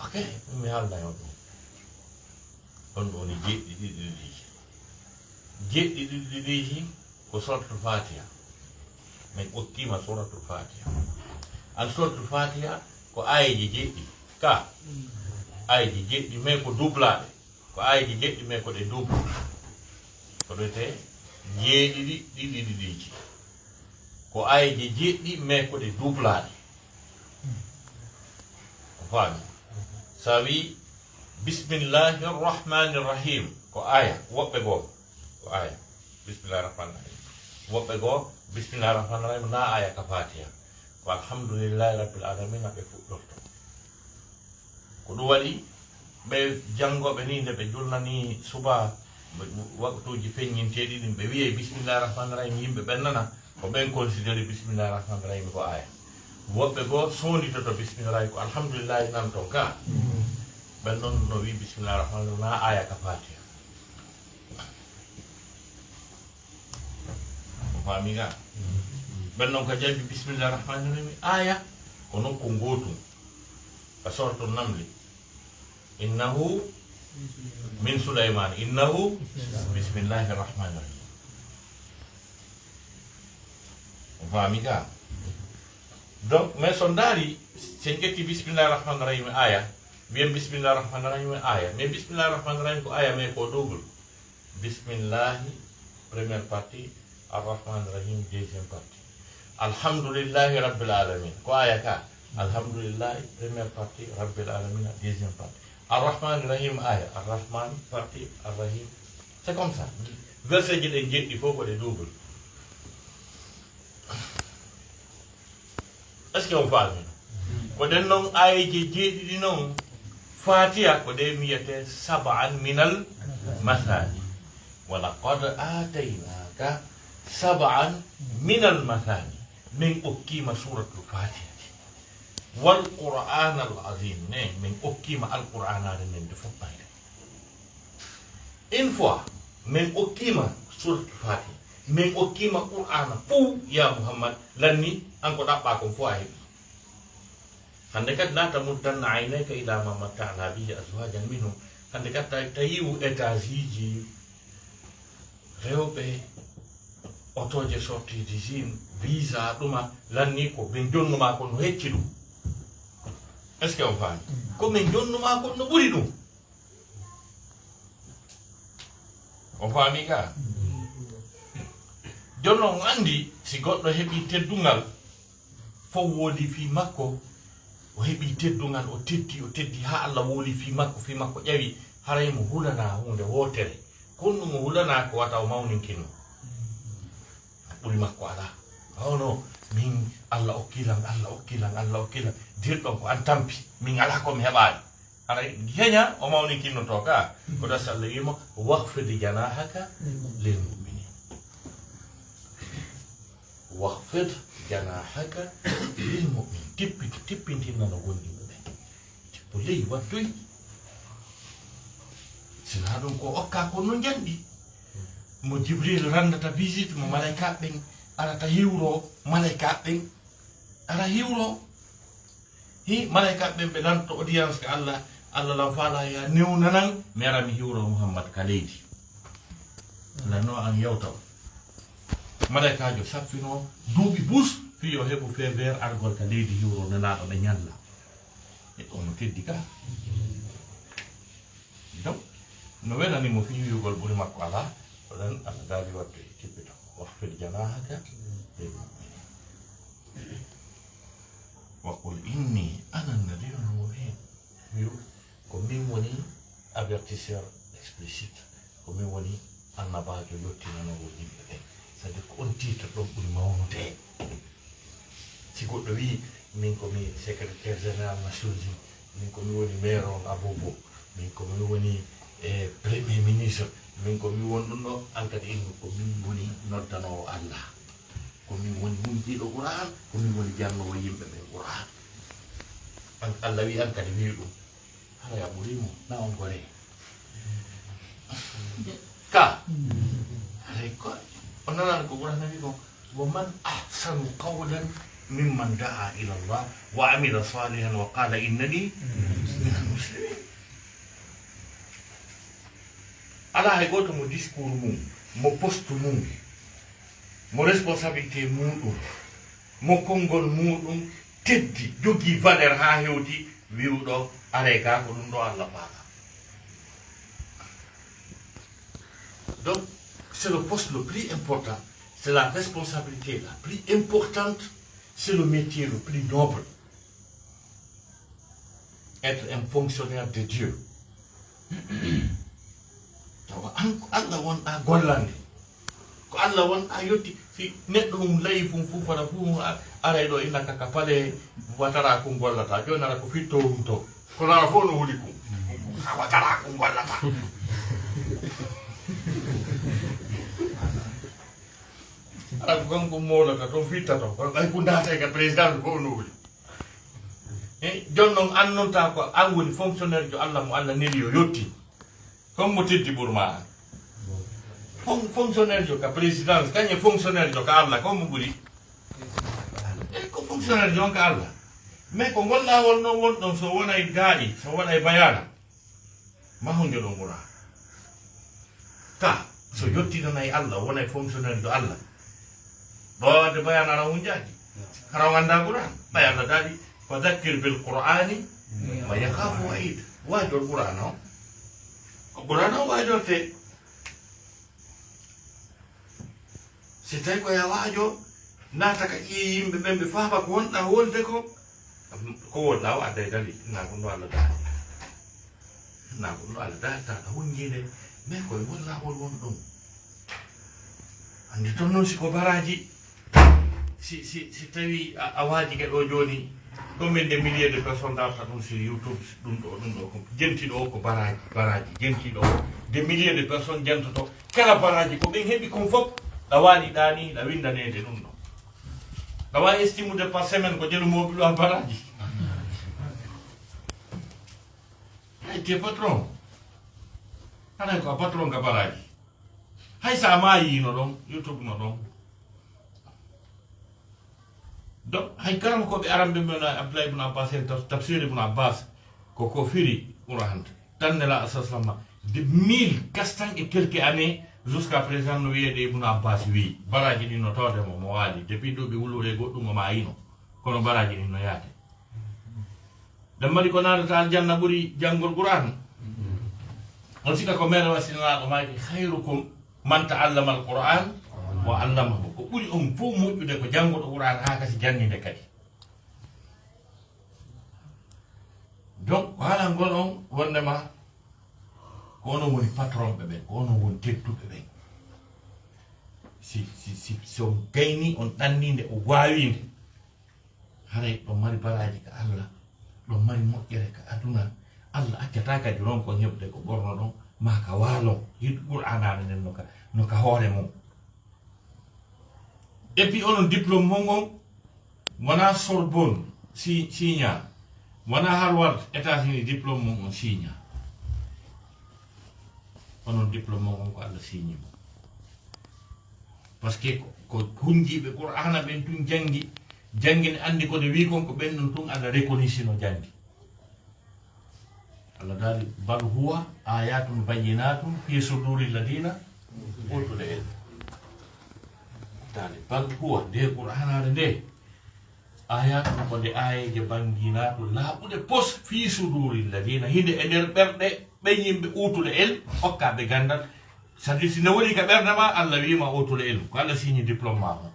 Ok, mi haalday on ɗum. On ɗo woni jeeɗiɗi ɗiɗiiji. Jeeɗiɗi ɗiɗiiji ko suratul Fatiha. Min okkiima suratul Fatiha. An suratul Fatiha ko aayeeje jeeɗiɗi. Ka aayeeje jeeɗiɗi, mais ko dublaaɗe. Ko aayeeje jeeɗiɗi, mais ko ɗe double. Ko ɗo wiyetee jeeɗiɗi ɗiɗi ɗiɗiiji. Ko aayeeje jeeɗiɗi, mais ko ɗe dublaaɗe. O faami? So a wii, "Bismillahi rahmani rahim," ko aaya, woɓɓe goo, ko aaya. "Bismillahi rahmani rahim." Woɓɓe goo, "Bismillahi rahmani rahim," na aaya ka Fatiha. Ko "Alhamdulillahi rabbil alamin" ɓe fuɗɗorto. Ko ɗum waɗi ɓe janngooɓe nii, nde ɓe julnanii suba, waktuuji feññinteeɗi ɗin, ɓe wiyay, "Bismillahi rahmani rahim," yimɓe ɓen nana, ko ɓen considéré "Bismillahi rahmani rahim" ko aaya. Woɓɓe goo soonditoto "Bismillahi" ko "Alhamdulillahi" nan ton ka. Ɓen non no wii "Bismillahi rahmani rahim" na aaya ka Fatiha. O faami ka? Ɓen non ko jaɓi "Bismillahi rahmani rahim" aaya, ko nokku ngootu. Ka sortu Namli. "Innahu min Suleyman, innahu bismillahi rahmani rahim." O faami ka? Donc, mais so ndaari, si en ƴetti "Bismillahi rahmani rahim" aaya, wiyen "Bismillahi rahmani rahim" aaya, mais "Bismillahi rahmani rahim" ko aaya, mais ko double. Bismillahi, première partie, Ar-Rahman Rahim, deuxième partie. Alhamdulillahi Rabbil Alamin. Ko aaya ka? Alhamdulillahi, première partie, Rabbil Alamin, deuxième partie. Ar-Rahman Rahim, aaya. Ar-Rahman, partie, Ar-Rahim. C'est comme ça. Verset ji ɗen jeeɗiɗi fof ko ɗe double. Est-ce que on faami? Ko ɗen non aayeeje jeeɗiɗi non. Fatiha ko ɗe wiyetee sab'an minal mathani. Wa laqad aataynaka sab'an minal mathani. Min okkiima suratul Fatiha. Wal Qur'anal azim. Ne, min okkiima Alqur'anaare nden nde fof mayre. Une fois, min okkiima suratul Fatiha, min okkiima Qur'aana fof, ya Muhammad, lanni, an ko ɗaɓɓaa kon fof a heɓi. Hannde kadi, la tamuddanna aynayka ila ma matta'na bihi azwajan minhum. Hannde kadi, ta-, tawiwu étageiji, rewɓe, otooje sortiiji Chine, visa, ɗuma, lanni ko min jonnumaa kon no hecci ɗum. Est-ce que on faami? Ko min jonnumaa kon no ɓuri ɗum. O faami ka? Jooni non, on anndi, si goɗɗo heɓii teddungal, fof wooli fii makko, o heɓii teddungal, o teddi, o teddi, haa Allah wooli fii makko, fii makko ƴawi, haray mo hulanaa huunde wootere. Kono mo hulanaa ko wata o mawninkinno. Ɓuri makko alaa. Oh non, min Allah okki lan, Allah okki lan, Allah okki lan. Dirɗon ko an tampi, min alaa ko mi heɓaali. Aray, heña, o mawninkinnoto ka. Ko ɗo so Allah wiima, "Wakhfid janahaka lil mu'minin." "Wakhfid janahaka lil mu'minin." Tippito, tippintinno no wondiɓe ɓen. Tippo ley, wattoy. Sinaa ɗum ko okka ko no njanɗi. Mo Jibril randata visite, mo malaykaaɓe ɓen arata hiwro, malaykaaɓe ɓen ara hiwro. Hi, malaykaaɓe ɓen ɓe lanto audience ka Allah, Allah lan faala ya newnanan, mi ara mi hiwro Muhammad ka leydi. Allah no an yewtaw. Malaykaajo saffino duuɓi bus, fii yo heɓu feu vert argol ka leydi hiwro Nelaaɗo ɓe ñalla. E on no teddi ka. Donc, no welani mo fii wi'ugol ɓuri makko alaa, ko ɗon Allah daali waɗde tippito. "Wakhfid janahaka lil mu'minin." "Wa qul inni ana an-nadhirul mubin." Wi'u, ko min woni avertisseur explicite. Ko min woni annabaajo yottinanoowo yimɓe ɓen. C'est-à-dire ko on titre ɗon ɓuri mawnude. Si goɗɗo wi'i, "Min ko mi secrétaire général Nations Unies, min ko mi woni maire on Abobo." Min ko min woni e premier ministre, min ko min woni ɗum ɗo, an kadi innu ko min woni noddanoowo Allah, ko min woni hundiiɗo Qur'an, ko min woni jannoowo yimɓe ɓe Qur'an. An Allah wi an kadi wi ɗum. Hara ya ɓuri mo na on gore ka ay ko o nanan ko Qur'an wi ko. Wa man ahsanu qawlan mimman da'a ila Allah wa amila salihan wa qala innani minal muslimin. Alaa hay gooto mo discours mum, mo poste mum, mo responsabilité muɗum, mo konngol muɗum teddi, jogii valeur haa hewti, wi'uɗo aray gaa ko ɗum ɗo Allah faala. Donc, c'est le poste le plus important, c'est la responsabilité la plus importante, c'est le métier le plus noble. Être un fonctionnaire de Dieu. Tawa an ko Allah wonɗa gollande, ko Allah wonɗa yetti. Si neɗɗo mum layi fum fuu fara fuu aray ɗo ina kaka pale watara kun gollata, jooni ara ko fitto wum to, kono ara fof no huli kun watara kun gollata. Ara ko kanko moolata toon fittato kono ɓay kun daata ka président fof no huli. E jon noon annonta ko an woni fonctionnaire jo Allah mo Allah neli yo yotti. Comme mo teddi ɓurma an. Fonctionnaire jo ka présidence kañe fonctionnaire jo ka Allah comme mo ɓuri. E ko fonctionnaire jo on ka Allah. Mais ko ngol lawol noon won ɗon so wonay gaaɗi so waɗay bayana, ma hunde ɗon ɓura. Ta so yottinanay Allah wonay fonctionnaire jo Allah. Ɗo wadde bayana ara hunjaaji. Hara o annda Qur'an ɓay Allah daali, fa dakkir bil Qur'ani ma yakhafu wa'id. Waajol Qur'an o ko Qur'an o waajorte. Si tawi ko ya waajo naata ka ƴiye yimɓe ɓen ɓe faama ko wonɗa wolde ko, ko wonɗa o adday dali na ko no Allah daali. Na ko no Allah daali tata hunjinde. Mais koye won lawol won ɗum. Andi toon noon si ko baraji si si si tawi a waji ke ɗo joni, combien de milliers de personnes darta ɗum sur YouTube? Ɗum ɗo ɗum ɗo ko jentiɗo o ko baraji baraji jentiɗo o de milliers de personnes jentoto kala baraji ko ɓen heɓi kon fof. Ɗa waɗi ɗani ɗa windanede ɗum ɗo. Ɗa wawi estimude par semaine ko jelumoɓe ɗo a baraji. Hay te patron. Haɗa ko a patron ka baraji. Hay sa mayi no ɗon YouTube no ɗon. Donc hay karam ko ɓe aramɓe men abdoulahi ibn abbas en tafsir ibn abbas ko ko firi qur'an tan nela asasama de mille quatre cents et quelques années jusqu'à présent no wiyede ibn abbas wi baraji ɗi no tawde mo mo waali depuis duuɓi wulure goɗɗum o mayino kono baraji ɗi no yaade. Ɗen mari ko naatata aljanna ɓuri janngol qur'an. On sika ko mere wasinanaaɗo maaki khayrukum man ta'allama alquran wa allamahu. Ko ɓuri on fof moƴƴude ko jannguɗo qur'an haa kasi janninde kadi. Donc ko haalangol on wondema ko onon woni patron ɓe ɓen ko onon woni tedduɓe ɓen. Si si si so gayni on ɗanninde o waawinde. Haray ɗon mari baraji ka Allah, ɗon mari moƴƴere ka aduna. Allah accata kadi ronko heɓde ko ɓornoɗon ma ka waalon. Yiɗ qur'anare nden no ka no ka hoore mum. Et puis onon diplôme mon on wona Sorbonne si signa, wona Harvard États-Unis diplôme mon on signa. Onon diplôme mon on ko Allah signi mo. Par ce que ko hunjiiɓe qur'ana ɓen tun janngi janngi ne anndi ko nde wii kon ko ɓen ɗon tun Allah reconnaissino janngi. Allah daali bal huwa ayatun bayyinatun fi suduri lladina utul ilm. Daali bal huwa nde qur'anare nde ayatun ko nde ayeje banginatu laaɓuɗe pos fi suduri lladina hinde e nder ɓerɗe ɓen yimɓe utul ilm hokkaɓe gandal. C'est-à-dire si ne woni ka ɓernde ma Allah wiima otole elu ko Allah signi diplôme ma on.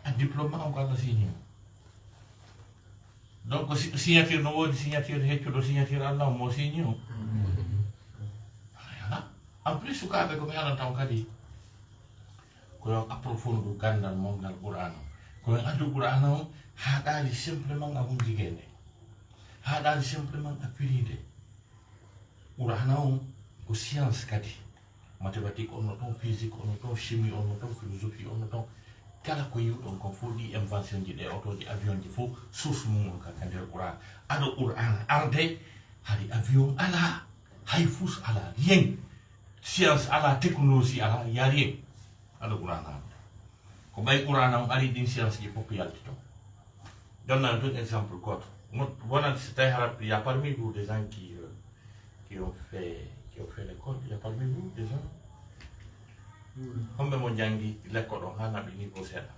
A diplôme ma on ko Allah signi mo. Donc si signature no woodi signature heccuɗo signature Allah on mo signi o. En plus sukaɓe ko mi alanta on kadi ko yon approfondu gandal mon ngal qur'ana on ko yon addu qur'ana on ha ɗaali simplement a hunjigende. Haɗaani simplement a firiinde. Qur'aana on ko science kadi. Mathématique on no toon, physique on no toon, chimie on no toon, philosophie on no toon. Kala ko yiwɗon kon fof, ɗi invention ji, ɗe otooji, avion ji fof, source mum on ka, ka nder Qur'aana. Ado Qur'aana arde, hari avion alaa, hay fus alaa, rien. Science alaa, technologie alaa, y a rien. Ado Qur'aana arde. Ko ɓay Qur'aana on ari, ɗin science ji fof yalti toon. Donnan tun exemple gooto. Mo-, wonande si tawi hara, il y a parmi vous des gens qui, euh, qui ont fait, qui ont fait l'école, il y a parmi vous des gens. Homɓe mo janngi lekko ɗon haa naɓi niveau seeɗa.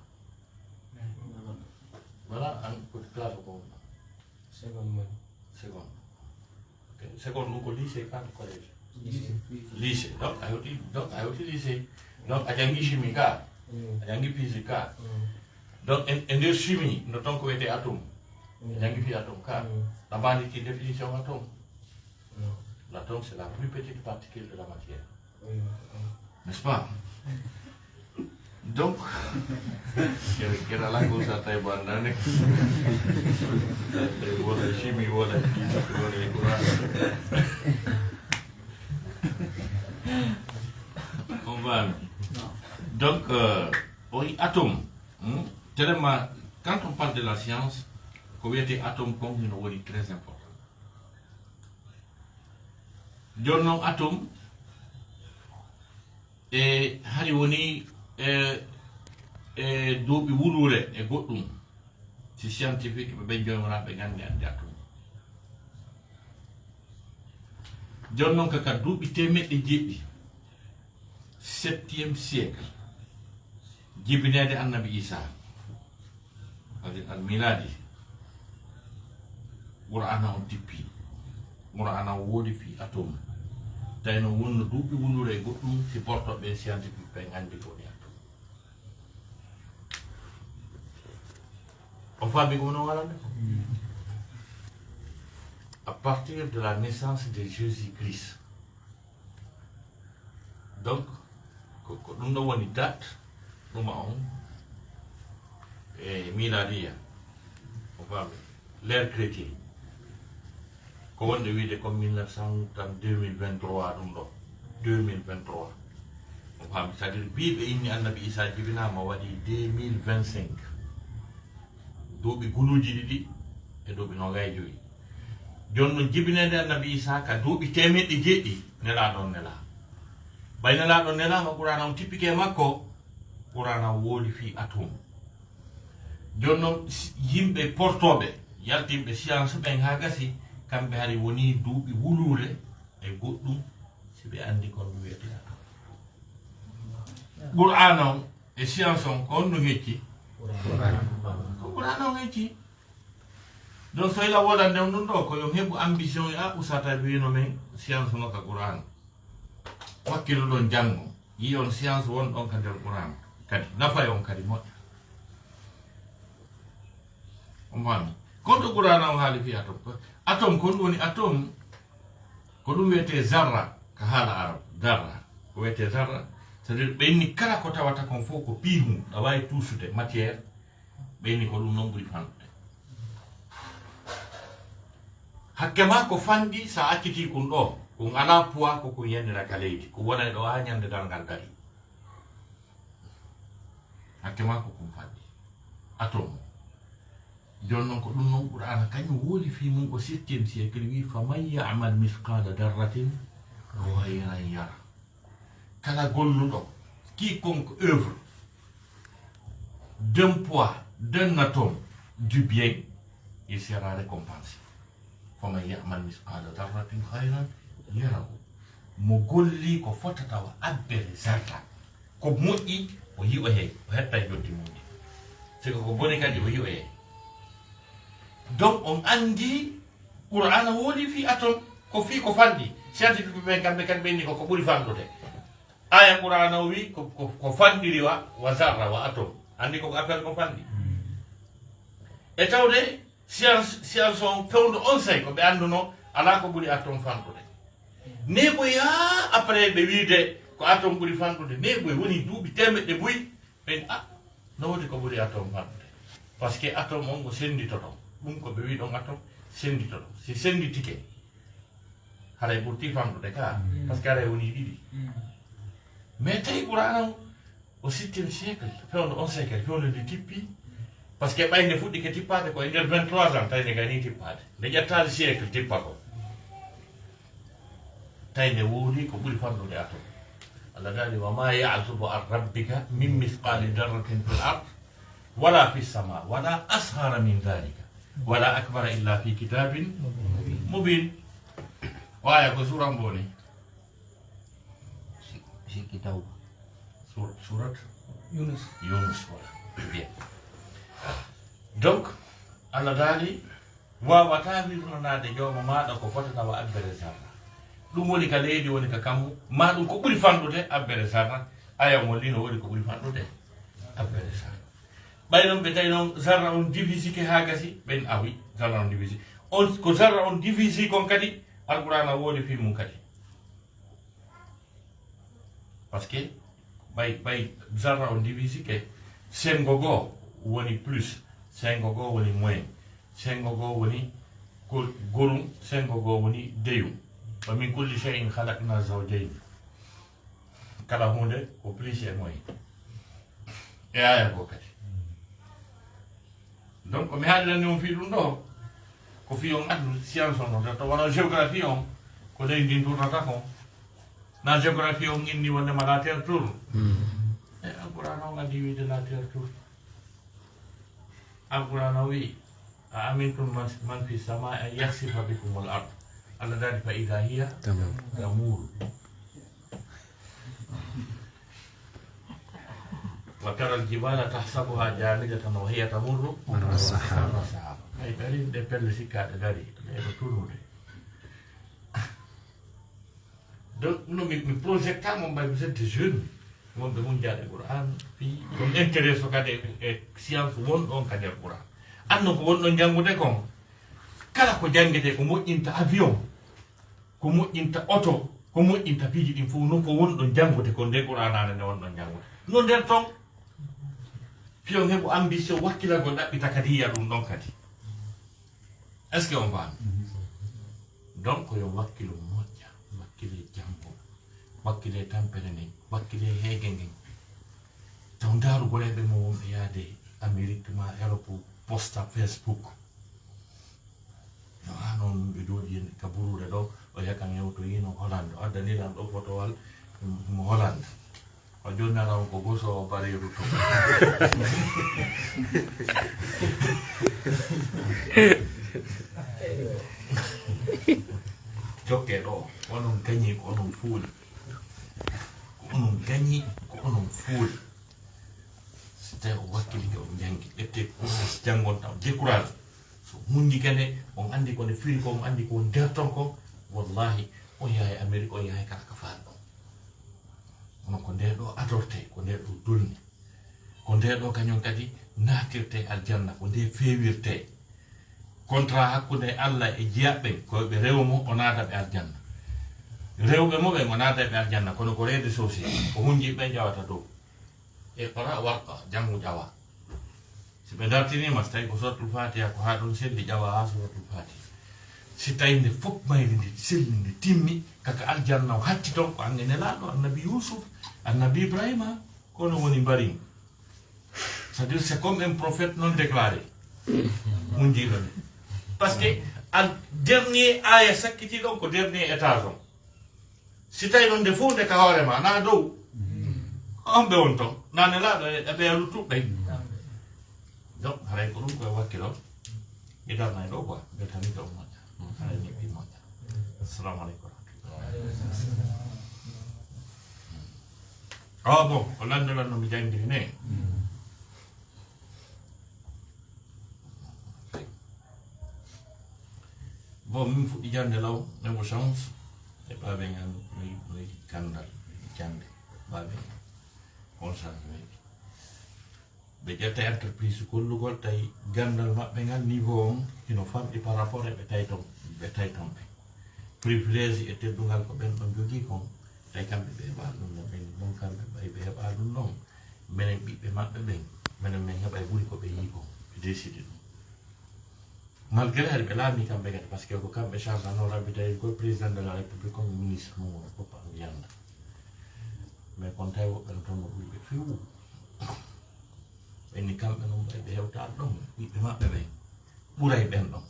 Voilà, an ko classe ko wonɗon? Seconde. Ok. Seconde ɗum ko lycée ka, ko collège? Lycée. Lycée. Donc a hewti, donc a hewti lycée. Donc a janngi chimie ka. Mm. A janngi physique ka. Mm. Donc e, e nder chimie, no toon ko wiyetee atome. Mm. A janngi fii atome ka. Mm. A mbaandi ki définition atome? Non. L'atome, c'est la plus petite particule de la matière. Oui, oui. N'est-ce pas? Donc, kere, kere alaa ko sa tawi bo anndaani. Tawi wona chimie, wona physique, wona e Qur'aana. On va. Donc, euh, oui, atome. Hmm? Tellement, quand on parle de la science, ko wiyetee atome kon hino woni très important. Jooni non, atome, e hari woni, e, e duuɓi wuluure e goɗɗum. Si scientifique ɓe, ɓe jooni wonaa ɓe nganndi anndi atome. Jooni non ka, ka duuɓi teemeɗɗe jeeɗiɗi, septième siècle, jibineede Annabi Iisaa, c'est-à-dire al miladi, Qur'aana on tippi. Qur'aana on woodi fii atome. Tawi no wonno duuɓi wuluure e goɗɗum, si portoɓe scientifique ɓe nganndi ko woni atome. On faami ko woni walande? À partir de la naissance de Jésus-Christ. Donc, ko, ko ɗum ɗo woni date ɗuma on e miladiya. On faami? L'ère chrétienne. Ko wonde wiide comme mille neuf cent tan deux mille vingt-trois ɗum ɗo. Deux mille vingt-trois. On faami? C'est-à-dire bii ɓe inni Annabi Iisaa jibinaama waɗi deux mille vingt-cinq. Duuɓi guluuji ɗiɗi e duuɓi noogay e jowi. Jooni non jibineede Annabi Iisaa ka duuɓi teemeɗɗe jeeɗiɗi nelaaɗo on nelaa. Ɓay nelaaɗo on nelaama, Qur'aana on tippike e makko, Qur'aana on woodi fii atome. Jooni non si-, yimɓe portooɓe, yaltinɓe science ɓen haa gasi, kamɓe hari wonii duuɓi wuluure e goɗɗum, si ɓe anndi kon ɗum wiyetee atome. Qur'aana on e science on, ko honɗum hecci? Ko Qur'aana on hecci. Donc so ila wodande on ɗum ɗo, ko yo heɓu ambition e a usata wiino men science no ka Qur'aana. Wakkiloɗon janngo, yi'on science wonɗon ka nder Qur'aana. Kadi, nafay on kadi moƴƴa. On faami? Kon to Qur'aana on haali fii atome. Atome, ko ɗum woni atome? Ko ɗum wiyetee zarra, ka haala Arab, zarra. Ko wiyetee zarra, c'est-à-dire ɓe inni kala ko tawata kon fof ko piihu, ɗa waawi tuusude, matière, ɓe inni ko ɗum non ɓuri fanɗude. Hakke maa ko fanɗi, sa accitii kun ɗo, kun alaa poids, ko kun yennira ka leydi, kun wonay ɗo haa ñande darngal darii. Hakke maa ko kun fanɗi. Atome. Jooni non ko ɗum non Qur'aana kañum woodi fii mum, au septième siècle, wi'i: "Faman ya'mal mithqala dharratin khayran yara." Kala golluɗo, quiconque œuvre d'un poids, d'un atome, du bien, il sera récompensé. "Faman ya'mal mithqala dharratin khayran yarahu." Mo golli ko fotata wa abbere zarra, ko moƴƴi, o yi'oyay, o hettay joddi mum ndi. Si ko ko boni kadi, o yi'oyay. Donc, on anndi Qur'aana woodi fii atome, ko fii ko fanɗi. Scientifique ɓen kamɓe kadi ɓe inni ko ko ɓuri fanɗude. Aya Qur'aana o wi'i ko, ko, ko fanɗiri wa, wa zarra, wa atome. Anndi ko ko affaire ko fanɗi. E tawde science, science on fewndo on say ko ɓe annduno alaa ko ɓuri atome fanɗude. Ni buy haa après ɓe wiide ko atome ɓuri fanɗude, ni buy woni duuɓi teemeɗɗe buy, ɓen, ah, no woodi ko ɓuri atome fanɗude. Parce que atome on ko sennditoto. Ɗum ko ɓe wi ɗon atto, sennditoto. Si sennditike, haray ɓurti fanɗude ka, parce que haray woni ɗiɗi. Mais tawi Qur'aana o, o septième siècle, fewndo on siècle, fewndo nde tippi. Parce que ɓay nde fuɗɗike tippaade ko e nder vingt-trois ans, tawi nde gayni tippaade. Nde ƴettaali siècle tippa ko. Tawi nde woodi ko ɓuri fanɗude atto. Allah daali, "Wa ma ya'zubu an rabbika min mithqali dharratin fil ard, wala fis sama, wala ashara min dhalika, wala akbara illa fi kitabin mubin." O aya ko suura mbo ni? Si, si kitabu. Sur-, surat? Yunus. Yunus, voilà. Bien. Donc, Allah daali, "Waawataa wirnanaade jooma maaɗa ko fotata wa abbere zarra." Ɗum woni ka leydi, woni ka kammu, ma ɗum ko ɓuri fanɗude abbere zarra. Aya mo lino woni ko ɓuri fanɗude abbere zarra. Ɓay noon ɓe tawi noon zarra on divisike haa gasi, ɓen awi zarra on divisi. On, ko zarra on divisi kon kadi, Alqur'aana woodi fii mum kadi. Parce que ɓay, ɓay zarra on divisike, senngo goo woni plus, senngo goo woni moins, senngo goo woni go-, gorum, senngo goo woni deyum. Wa min kulli shay'in khalaqna zawjayn. Kala huunde ko plus e moins. E aya goo kadi. Donc, mi haalirani on fii ɗum ɗoo, ko fii on anndu science on, on to wano géographie on, ko leydi ndin tournata kon. Na géographie on inni wonde ma la terre tourne. E Alqur'aana on addi wiide la terre tourne. Alqur'aana o wi'i, "A amintum man, man fi sama an yakhsifa bikumul ard." Allah daali, "Fa idha hiya tamur." Wa tara al jibala tahsabuha jamidatan wa hiya tamurru marra sahab. Marra sahab. Ay, dari ɗe pelle sikkaaɗe dari, ɗe no turnude. Donc, no mi, mi projecta mon mbay, vous êtes des jeunes. Wonɓe mun jaaɗe Qur'an, fii on intéresse kadi e, e science wonɗo on kadi e Qur'an. Anno ko wonɗon janngude kon. Kala ko janngete ko moƴƴinta avion, ko moƴƴinta oto, ko moƴƴinta piiji ɗin fof, no ko wonɗon janngude ko nde Qur'aanaare nde wonɗon janngude. No nder ton, piyon heɓu ambition wakkilagol ɗaɓɓita kadi yiya ɗum ɗon kadi. Est-ce que on faami? Donc, yo wakkilo moƴƴa, wakkile janngo, wakkile tampere nden, wakkile heege ngen. Taw ndaaru goreeɓe mo wonɓe yaade Amérique ma Europe, posta Facebook. No, haa noon ɓe jooɗi en ka buruure ɗo, o yakan yewtoyiino Hollande. O addani lan ɗo fotowal, mm, mo Hollande. O jonnana on ko goso o bareeru to. Jokke ɗo, onon gañi ko onon fuuli. Ko onon gañi ko onon fuuli. So tawi on wakkilike on janngi, ƴette courage janngon taw décourage. So muññi kene, on anndi ko nde firi ko, on anndi ko woni nder ton kon, wallahi, on yahay Amérique, on yahay kala ka faal ɗon. Kono ko nde ɗo adorte, ko nde ɗo dolni. Ko nde ɗo kañum kadi naatirte aljanna, ko nde feewirte. Contrat hakkunde Allah e jiyaɓe ɓen, ko ɓe rewo mo, o naata ɓe aljanna. Rewɓe mo ɓen, o naata ɓe aljanna, kono ko reede sosiyete, ko hunji ɓe ƴawata dow. Iqra warqa, janngu ƴawa. Si ɓe dartiniima, si tawi ko Suratul Fatiha, ko haa ɗon selli, ƴawa haa Suratul Fatiha. Si tawi nde fof mayri ndi selli, ndi timmi, kaka aljanna o hatti ton, ko ange nelaaɗo, annabi Yusuf, annabi Ibrahima, kono woni mbari. C'est-à-dire, c'est comme un prophète non déclaré. Mun jiiɗo nde. Parce que al dernier aya sakkiti ɗon ko dernier étage on. Si tawi noon nde fof nde ka hoore ma, na dow. On ɓe won ton. Na nelaaɗo e, e ɓe luttuɓe. Donc, haray ko ɗum koye wakkilo. Mi darnay ɗo quoi. Beltani ko moƴƴa. Haray ni ɓi moƴƴa. Assalamu aleykum wa rahmatullah. Oh, bon, o lanndo lanndo mi janngiri ne. Bon, min fuɗɗi jannde law, mais mo chance, e baaben an, mi, mi gandal, mi jannde, baaben an. On chance, mi. Ɓe ƴetta entreprise gollugol, tawi gandal maɓɓe ngal, niveau on hino famɗi par rapport e ɓe tawi ton, ɓe tawi ton ɓe. Privilège e teddungal ko ɓen ɗon jogii kon, tawi kamɓe ɓe heɓaa ɗum ɗon, ɓen ɗon kamɓe ɓay ɓe heɓaa ɗum ɗon. Menen ɓiɓɓe maɓɓe ɓen, menen men heɓay ɓuri ko ɓe yii kon, ɓe décide ɗum. Malgré haɗa ɓe laami kamɓe kadi, parce que ko kamɓe charge no rabbitayde ko président de la république, comme ministre mum, on fof an yanda. Mais kon tawi woɓɓe no toon no ɓuri ɓe fewu. Ɓenni kamɓe noon ɓe ɓe hewtaade ɗon, ɓiɓɓe maɓɓe ɓe ɓuray ɓen ɗon.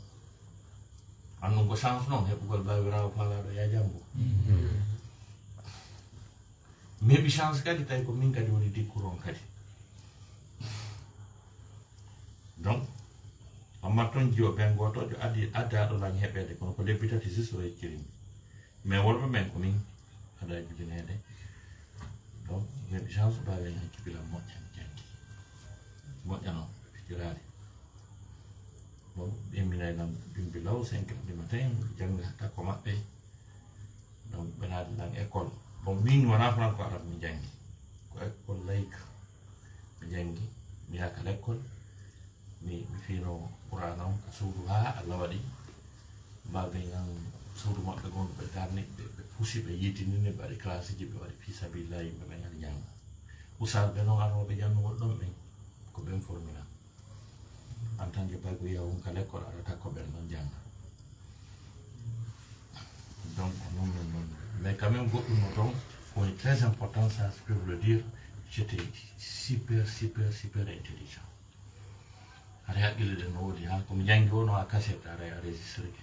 An ɗum ko chance noon, heɓugol baawiraawo faalaaɗo ya janngo. Mi heɓi chance kadi, tawi ko min kadi woni dikkuron kadi. Donc, amma toon jiwo ɓen gootojo addi, adda ɗo lan heɓeede, kono ko lebbi tati juste o yecciri mi. Mais worɓe ɓen ko min haɗa julineede. Donc, mi heɓi chance baawen hankki bila moƴƴa mi janngi. Moƴƴa noon, fijiraade. Bon, ɓe imminay lan bimbi law, cinq heures du matin, jannga hatta ko maɓɓe. Donc, ɓe naati lan école. Bon, min wona franco arabe mi janngi. Ko école laïque mi janngi. Mi yaaka l'école. Mi, mi fiino Qur'aana on ka suudu haa Allah waɗi. Baaben an suudu maɓɓe gon ɓe darni, ɓe, ɓe fusi, ɓe yiitini, ɓe waɗi classe ji, ɓe waɗi fi sabilillah, yimɓe ɓen ari jannga. Ustaas ɓe noon arnooɓe janngugol ɗon ɓen, ko ɓen formina. En tant que bayko yiya on ka l'école, aɗa takko ɓen ɗon jannga. Donc, non, non, non. Mais quand même, goɗɗum no toon, ko woni très important, ça, je peux vous le dire, j'étais super, super, super intelligent. Aɗa haqqille ɗen no woodi, haa ko mi janngi woo no haa cassette, aɗa, a registreke.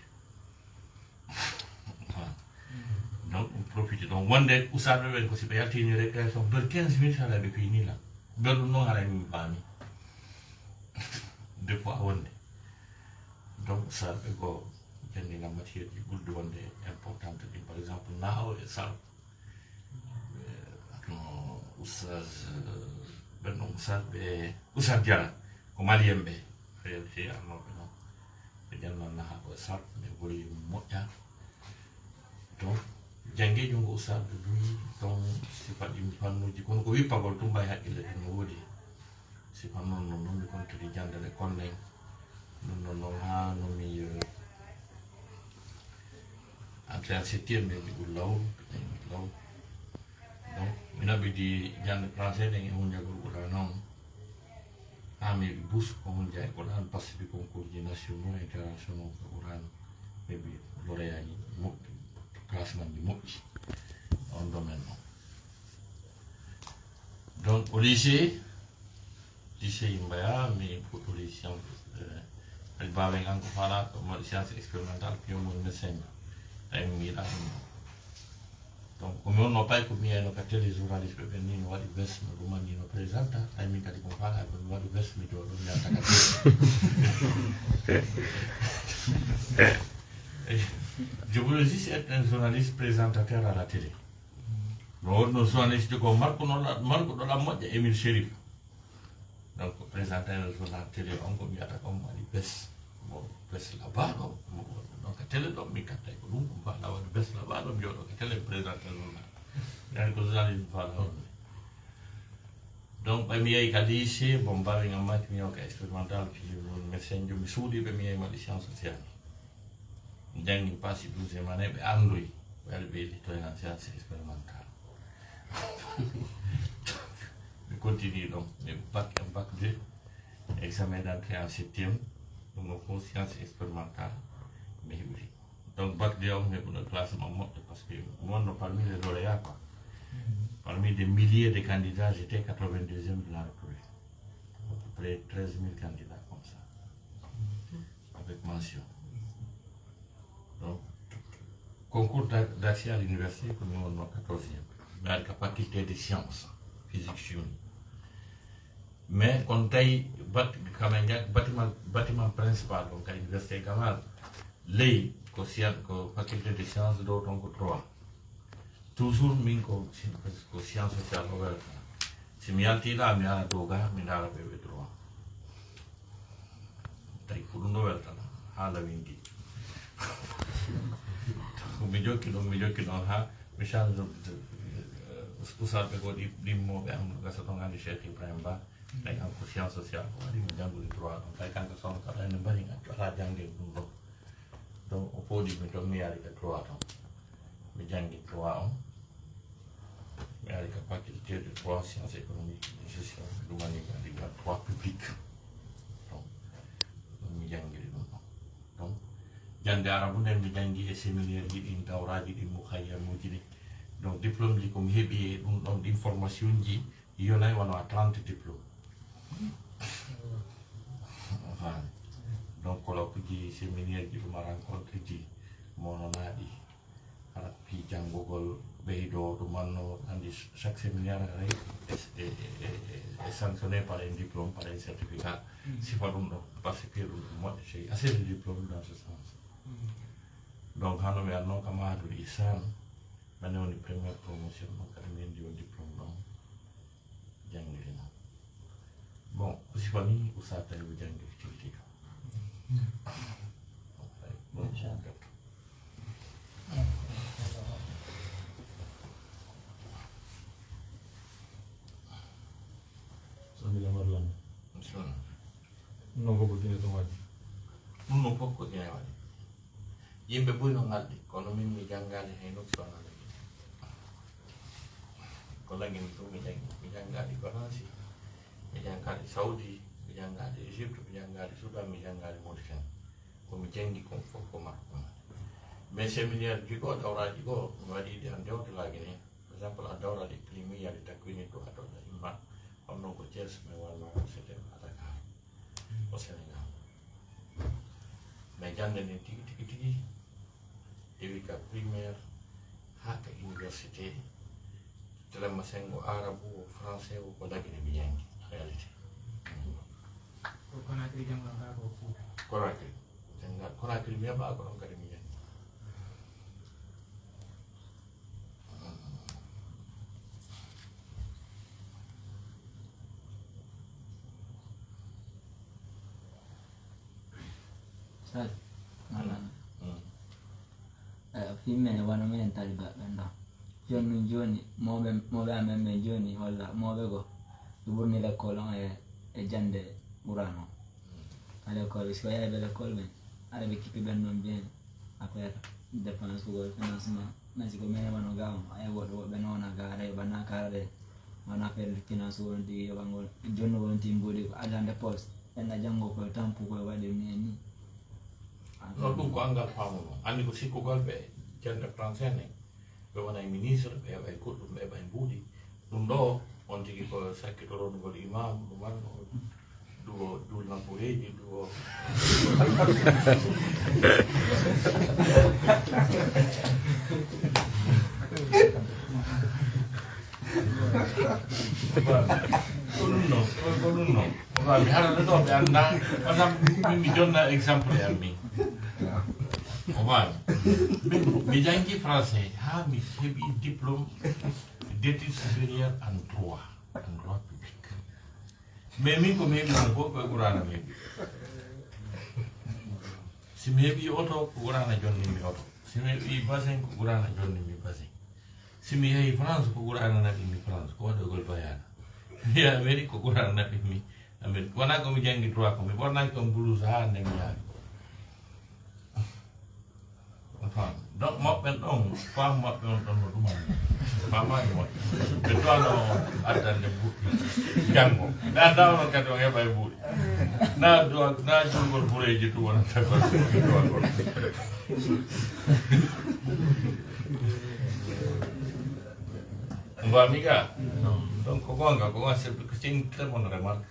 Voilà. Donc, on profite. Donc, wonde ustaaɓe ɓen ko si ɓe yaltini récréation, ber quinze minutes, aɗa ɓe fini lan. Ber ɗum noon, aɗa mi faami. Des fois, wonde. Donc, ustaaɓe ko janngi lan matière ji ɓurɗi wonde importante ɗin, par exemple, naawo e sarf. Eh, no Oustaz, eh, ɓen ɗon Oustaz ɓe, Oustaz Diarra, ko Malien ɓe, réalité arnooɓe noon. Ɓe jannan naha ko e sarf, ɓe ɓuri moƴƴa. Donc, jannge junngo Oustaz ɓe buy, donc, sifa ɗin fannuuji, kono ko wippagol tun mbay haqqille ɗen no woodi. Sifa noon, noon, noon mi kontiri jannde ɗe konnen. Ɗum noon, noon haa no mi, eh, entrée en septième, mi heɓi ɗum law, mi heɓi law. Donc, mi naɓidi jannde français ɗen e hunjagol Qur'aana on. Haa mi heɓi bourse ko hunja e Qur'aana, participer concours ji nationaux et internationaux ko Qur'aana. Mi heɓi lauréat ji moƴƴi, classement ji moƴƴi on domaine on. Donc, au lycée, lycée Yumbayah, mi fuɗɗori science, eh, Alpha Baben kanko faala ko mi waɗi science expérimentale, puis mo médecin. Tawi mi yiɗa ɗum. Donc, ko mi wonno pay ko mi yeyno ka télé journaliste ɓe ɓen ni no waɗi veste, no ɗuman ni no présenta. Tawi min kadi ko mi faala ko mi waɗi veste, mi jooɗo, mi yalta ka télé. Je voulais juste être un journaliste présentateur à la télé. No wonno journaliste ko markuɗo la-, markuɗo lan moƴƴa, Émile Chérif. Donc, présentateur journal télé on ko mbiyata ko mo waɗi bes. Mo bes labaɗo, mo wonno ɗon ka télé ɗon, mi kattay ko ɗum, ko mbaɗa waɗi bes labaɗo, mi jooɗo ka télé, présentateur journal. Yani ko journaliste faala on. Donc, ɓay mi yehi ka lycée, bon, mbawi ngam maki mi yehi ka expérimental, puis won médecin jo, mi suuɗi ɓe mi yehi waɗi science sociale. Mi janngi, mi paasi douzième année, ɓe anndoyi, ɓe ari ɓe yillitoy lan science expérimentale. Mi continue ɗon, mi bac, bac deux, examen d'entrée en septième, ɗum ɗon fof science expérimentale, mi heɓi. Donc, bac deux on, mi heɓuno classement moƴƴo, parce que mi wonno parmi les lauréats, quoi. Parmi des milliers de candidats, j'étais quatre-vingt-deuxième de la République. À peu près treize mille candidats comme ça. Avec mention. Donc, concours d'a-, d'accès à l'université, ko mi wonno quatorzième. Mi ari ka faculté de sciences, physique, chimie. Mais kon tawi bat-, quand même, bâtiment, bâtiment principal, donc, à l'université Gamal, ley ko science, ko faculté de sciences, dow ton ko trois. Toujours min ko, ko science sociale o welata. Si mi yalti ɗa, mi ara dow ga, mi ndaara ɓe ɓe trois. Tawi ko ɗum ɗo weltata, haala winndi. Ko mi jokki ɗon, mi jokki ɗon haa mi change de, eh, us-, usaɓe ko ɗi-, ɗimmoɓe am gasa ɗon anndi Cheikh Ibrahim Ba, tawi kanko science sociale ko waɗi mo janngude droit ɗon, tawi kanko sono kala ene mbari accu alaa jannge ɗum ɗon. Donc, o fooɗi mi toon, mi yaari ka droit toon. Mi janngi droit on. Mi ari ka faculté de droit, sciences économiques et gestion, ɗum woni mi ari ka droit public. Donc, ɗum mi janngiri ɗum ɗon. Jannde arabu nden mi janngi e séminaire ji ɗin, dawraaji ɗin, mukhayyamuuji ɗin. Donc diplôme ji ko mi heɓi e ɗum ɗon ɗin formation ji yonay wano à trente diplôme. Faami. Donc colloque ji, séminaire ji, ɗuma rencontre ji, mononaaɗi. Hara fii janngugol ɓeydoo ɗumanno, anndi chaque séminaire haray e, e, e, e, e sanctionné par un diplôme, par un certificat. Sifa ɗum ɗo, parce que ɗum ɗum moƴƴa, c'est assez de diplôme dans ce sens. Donc hano mi annoo ka Mahadul Ihsan, mane woni première promotion ɗon, kadi mi hendi on diplôme ɗon. Janngirina. Bon, ko sifa ni Oustaz Taïbou janngiri tigi tigi. Bon, Sami lamar lam. Inshallah. Non ko ko Guinée to waɗi. Ɗum ɗon fof ko Guinée waɗi. Yimɓe buy no ngalɗi, kono min mi janngaali hay nokku so wonaa Lagine. Ko Lagine ɗum mi janngi. Mi janngaali Faransi, mi janngaali Saudi, mi janngaali Égypte, mi janngaali Soudan, mi janngaali Mauritanie. Ko mi janngi kon fof ko makko. Mais séminaire ji goo, dawraaji goo, mi waɗi ɗi en dehors de la Guinée. Par exemple, a dawra al iklimiya li takwini du'at al a'imma, on non ko Thiès, mais walla c'était à Dakar, au Sénégal. Mais jannde nden tigi tigi tigi, ewi ka primaire haa ka université, tellement sengo arabu o, français o, ko Lagine mi janngi, en réalité. Ko Conakry janngo kaa ko Fuuta. Conakry. Jannga Conakry mi heɓa ko ɗon kadi mi janngi. Sal. Manan. Mm. Eh, fii minen wano minen taliba ɓen ɗo. Jooni nun jooni, mawɓe, mawɓe amen ɓen jooni, walla mawɓe goo, ɓe ɓurni lekkol on e, e jannde Qur'aana on. Ka lekkol, si ko yahay ɓe lekkol ɓen, hara ɓe kippi ɓen ɗon bien affaire dépense ko financement. Mais si ko minen wano gaa on, a yi'a woɓɓe, woɓɓe no wona gaa, hara yoɓa naa kara de, wano affaire finance won tigi yoɓangol, jooni won tigi mbuuɗi ko argent de poche. En a janngo koye tampu koye waɗi ni e ni. Non, ɗum ko anngal faamu non. Anndi ko sikkugol ɓe jannde français ne, ɓe wona e ministre, ɓe heɓa e goɗɗum, ɓe heɓa e mbuuɗi. Ɗum ɗo, on tigi ko sakkitorongol imam, ɗum wano duwo duul nafureeji, duwo. Ko ɗum non, ko, ko ɗum non. Ko faami, hara ɗo ɗo ɓe annda, par exemple, min mi jonna exemple e am min. O faami. Min, mi janngi français, haa mi heɓi diplôme d'études supérieures en droit, en droit public. Mais min ko mi heɓi ɗum fof ko e Qur'aana mi heɓi. Si mi heɓi oto, ko Qur'aana jonni mi oto. Si mi heɓi basin, ko Qur'aana jonni mi basin. Si mi yehi France, ko Qur'aana naɓi mi France, ko waɗogol bayaana. Mi yehi Amérique, ko Qur'aana naɓi mi Amérique. Wonaa ko mi janngi droit ko, mi ɓornaaki on blouse haa hannde mi yaari. On faami. Donc, maɓɓe ɓen ɗon, faamu maɓɓe on ɗon no ɗum. Faamaaki mo. Ɓe duwano on addande mbuuɗi janngo. Ɓe annda onon kadi on heɓa e mbuuɗi. Na duwa, na juulgol bureeji ɗum wonata ko duwagol. Mbaami ga. Donc, ko goonga, ko goonga, c'est, c'est une très bonne remarque.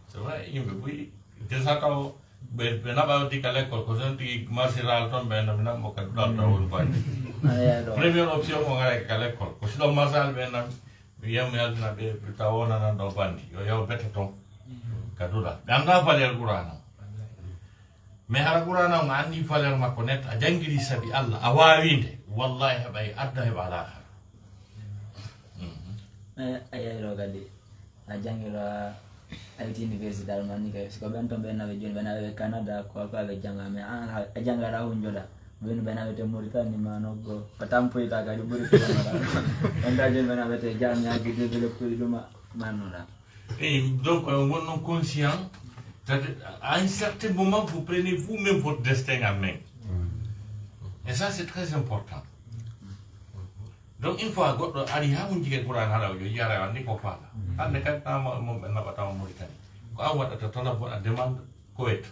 C'est vrai, yimɓe buy, desa taw, ɓe, ɓe naɓa waddi ka l'école, ko ton tigi marsiral ton, ɓe nam, nam, mo ka duɗal taw woni bandi. Première option, mo ngara ka l'école, ko si ɗon marsal ɓe nam, mi yiyam mi halfina ɓe, ɓe taw wona nan ɗo bandi, yo yaw bete ton, ka duɗal. Ɓe annda valeur Qur'aana. Mais hara Qur'aana on a anndi valeur makko net, a janngiri sabi Allah, a waawi nde, wallahi heɓay adda heɓa alaaka. Eh, a yeyro kadi, a janngiro a, a yewti université alman ni kay, siko ɓen ton ɓe nawe jooni, ɓe nawe ɓe Canada, ko ko aɓe jannga, mais an a, a janngata hunjoɗa, ɓen ɓe nawete Mauritanie ma nokko, o tampoyta kadi ɓuri ko wonnoɗa. On ta jooni ɓe nawete jamiaji, développé ɗuma mannoɗa. Et donc, euh, on est conscient, c'est-à-dire, à un certain moment, vous prenez vous-même votre destin en main. Et ça, c'est très important. Donc, une fois goɗɗo ari haa hunjike Qur'an haɗa o yo yara anndi ko faala. Hannde kadi tama mon ɓe naɓatama Mauritanie. Ko an waɗata talabon a demande Koweït.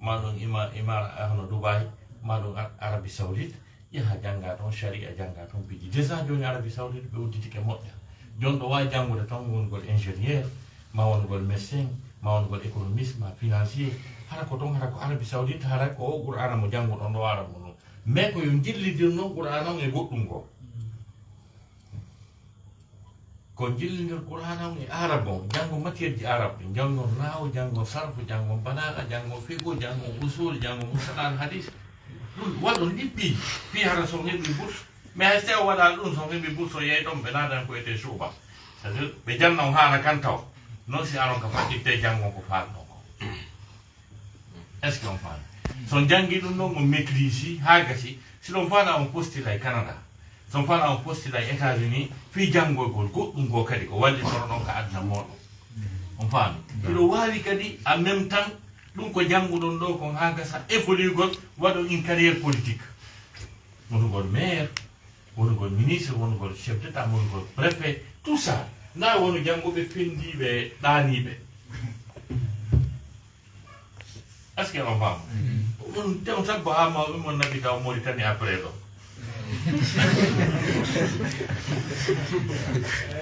Ma ɗum ima, ima hono Dubai, Ma ɗum Ar-, Arabie Saoudite, yaha jannga toon, sharia jannga toon, piiji. Déjà jooni Arabie Saoudite ɓe udditike moƴƴa. Jooni ɗo waawi janngude toon wonugol ingénieur, ma wonugol médecin, ma wonugol économiste, ma financier. Hara ko toon, hara ko Arabie Saoudite, hara ko o Qur'aana mo jannguɗon ɗo ara mo ɗum. Mais ko yo njillidir noon Qur'aana on e goɗɗum goo. Ko njillindir Qur'aana on e Arab on, janngo matière ji Arab ɗi, janngo nahwu, janngo sarfu, janngo balaaga, janngo fiqhu, janngo usul, janngo mustalah al hadis. Ɗum waɗon ɗi piiji, fii hara so on heɓi bourse. Mais hay si tawi o waɗaali ɗum, so on heɓi bourse, o yehi ɗon, ɓe naadan ko etee shu'ba. C'est-à-dire, ɓe janna on haala kan taw. Non si aron ka faɗɗitte janngo ko faalɗon ko. Est-ce que on faami? So on janngi ɗum ɗon, on maîtrise haa gasi. Si ɗon faala on postila e Canada, so on faala on postila e États-Unis, fii janngoygol goɗɗum goo kadi ko wallitoro ɗon ka aduna mooɗon. On faami? Hiɗo waawi kadi, en même temps, ɗum ko jannguɗon ɗo kon haa gasa, évoluegol, waɗon une carrière politique. Wonugol maire, wonugol ministre, wonugol chef d'État, wonugol préfet, tout ça. Na wonu jannguɓe fenndiiɓe, ɗaaniiɓe. Est-ce que on faama? On tew tan ko haa mawɓe mon naɓi taw Mauritanie après ɗo.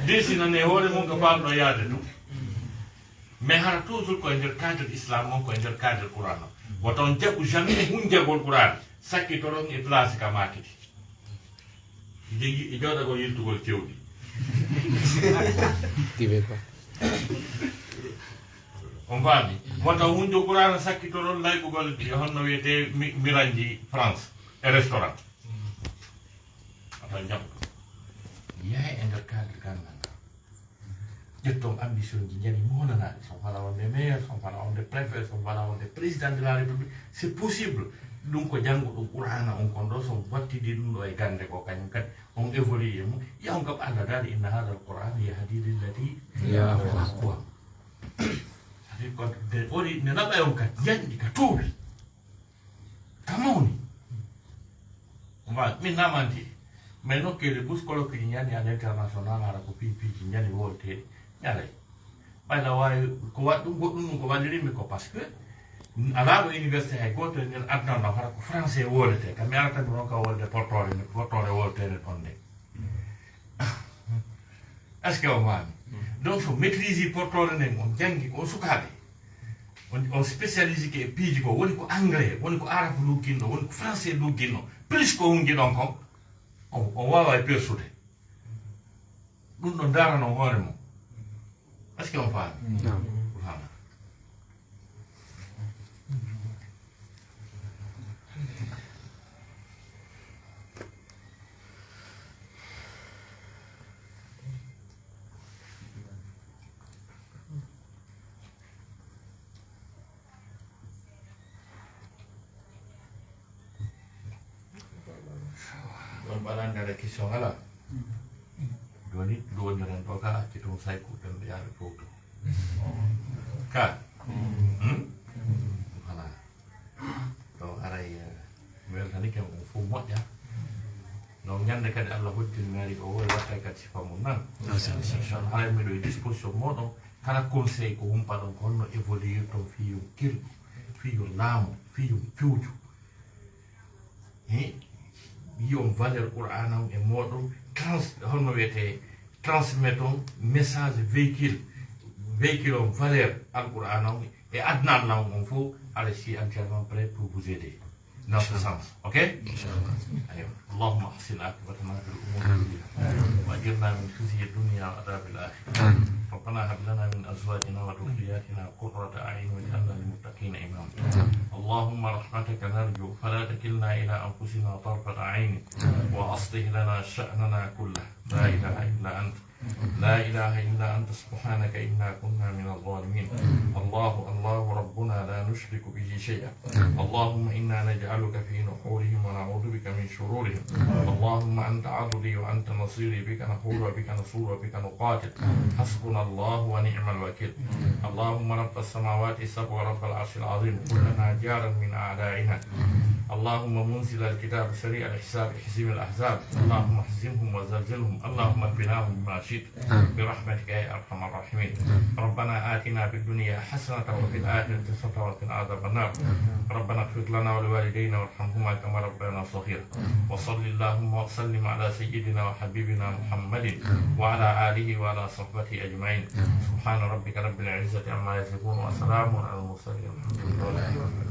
Desinane hoore mon ko faalɗo yaade ɗum. Mais hara toujours ko e nder cadre islam on, ko e nder cadre Qur'an on. Wota on jaɓu jamais hunjagol Qur'an, sakkitoron e place ka maakiti. Jogii e jooɗagol yiltugol cewɗi. Tibe ko. On faami? Wota hunjo Qur'an sakkitoron layɓugol e honno wiyetee mi-, miranji France e restaurant. Wota jaɓu. Yahay e nder cadre ganndal ngal. Ƴetton ambition ji njani monanaaɗi. So on fala wonde maire, so on fala wonde préfet, so on fala wonde président de la république, c'est possible. Ɗum ko jannguɗo Qur'ana on kon ɗo, so on wattidi ɗum ɗo e gannde ko kañum kadi, on évolue e mum. Yahon kam Allah daali, "Inna hadha al-Qur'ana yahdi lillati hiya aqwam." C'est-à-dire ko nde ɓuri, nde naɓay on ka njanɗi, ka tuubi. Ka mawni. Mba, min namanti. Mais nokkeeli bus colloque ji ñani à l'international, hara ko piiji piiji ñani wolteeɗi. Ñalay. Ɓayla waawi ko waɗ ɗum, goɗɗum ɗum ko waɗirimmi ko parce que alaa ɗo université hay gooto e nder aduna ɗo hara ko français wolete. Kam mi arata mi ronka wolde portore, portore woltere ɗon nde. Est-ce que on faami? Donc so maîtrise portore nden, on janngi ko on sukaaɓe. On, on spécialise ke e piiji ko woni ko anglais, woni ko arabe lugginɗo, woni ko français lugginɗo. Plus ko hunji ɗon kon, on, on waawa e persude. Ɗum ɗo ndaarano hoore mum. Est-ce que on faami? Naam. On faama. On ɓaɗa ngara question alaa. Jooni, ɗo wondiren ɗo ka, acci tun say kuɗɗen ɓe yaaɓe fowto. Ka? Hmm? Voilà. Ɗo aray, eh, weltanike on fof moƴƴa. Donc, ñande kadi Allah hoddiri ngari o wori watta kadi sifa mum nan. Inchallah, aray miɗo e disposition moɗon. Kala conseil ko humpaɗon ko honno évoluer ton fii yo kirɗu, fii yo laamu, fii yo fewju. Hein? Yiyon valeur Qur'ana on e moɗon, trans-, honno wiyete, transmetton message véhicule, véhicule on valeur Al Qur'ana on e aduna Allah on, on fof, Allah si entièrement prêt pour vous aider dans ce sens. OK? Inchallah. Aywa. اللهم أحسن عاقبتنا في الأمور كلها. وأجرنا من خزي الدنيا وعذاب الآخرة. ربنا هب لنا من أزواجنا وذرياتنا قرة أعين واجعلنا للمتقين إماما. اللهم رحمتك نرجو فلا تكلنا إلى أنفسنا طرفة عين وأصلح لنا شأننا كله. لا إله إلا أنت. لا إله إلا أنت سبحانك إنا كنا من الظالمين. الله، الله ربنا لا نشرك به شيئا. اللهم إنا نجعلك في نحورهم ونعوذ بك من شرورهم. اللهم أنت عضدي وأنت نصيري، بك نحول وبك نصول وبك نقاتل. حسبنا الله ونعم الوكيل. اللهم رب السماوات السبع ورب العرش العظيم، كن لنا جارا من أعدائنا. اللهم منزل الكتاب سريع الحساب اهزم الأحزاب. اللهم اهزمهم وزلزلهم. اللهم اكفناهم بما شئت برحمتك يا أرحم الراحمين. ربنا آتنا في الدنيا حسنة وفي الآخرة حسنة وقنا عذاب النار. ربنا اغفر لنا ولوالدينا وارحمهما كما ربيانا صغيرا. وصل اللهم وسلم على سيدنا وحبيبنا محمد وعلى آله وعلى صحبه أجمعين. سبحان ربك رب العزة عما يصفون وسلام على المرسلين والحمد لله.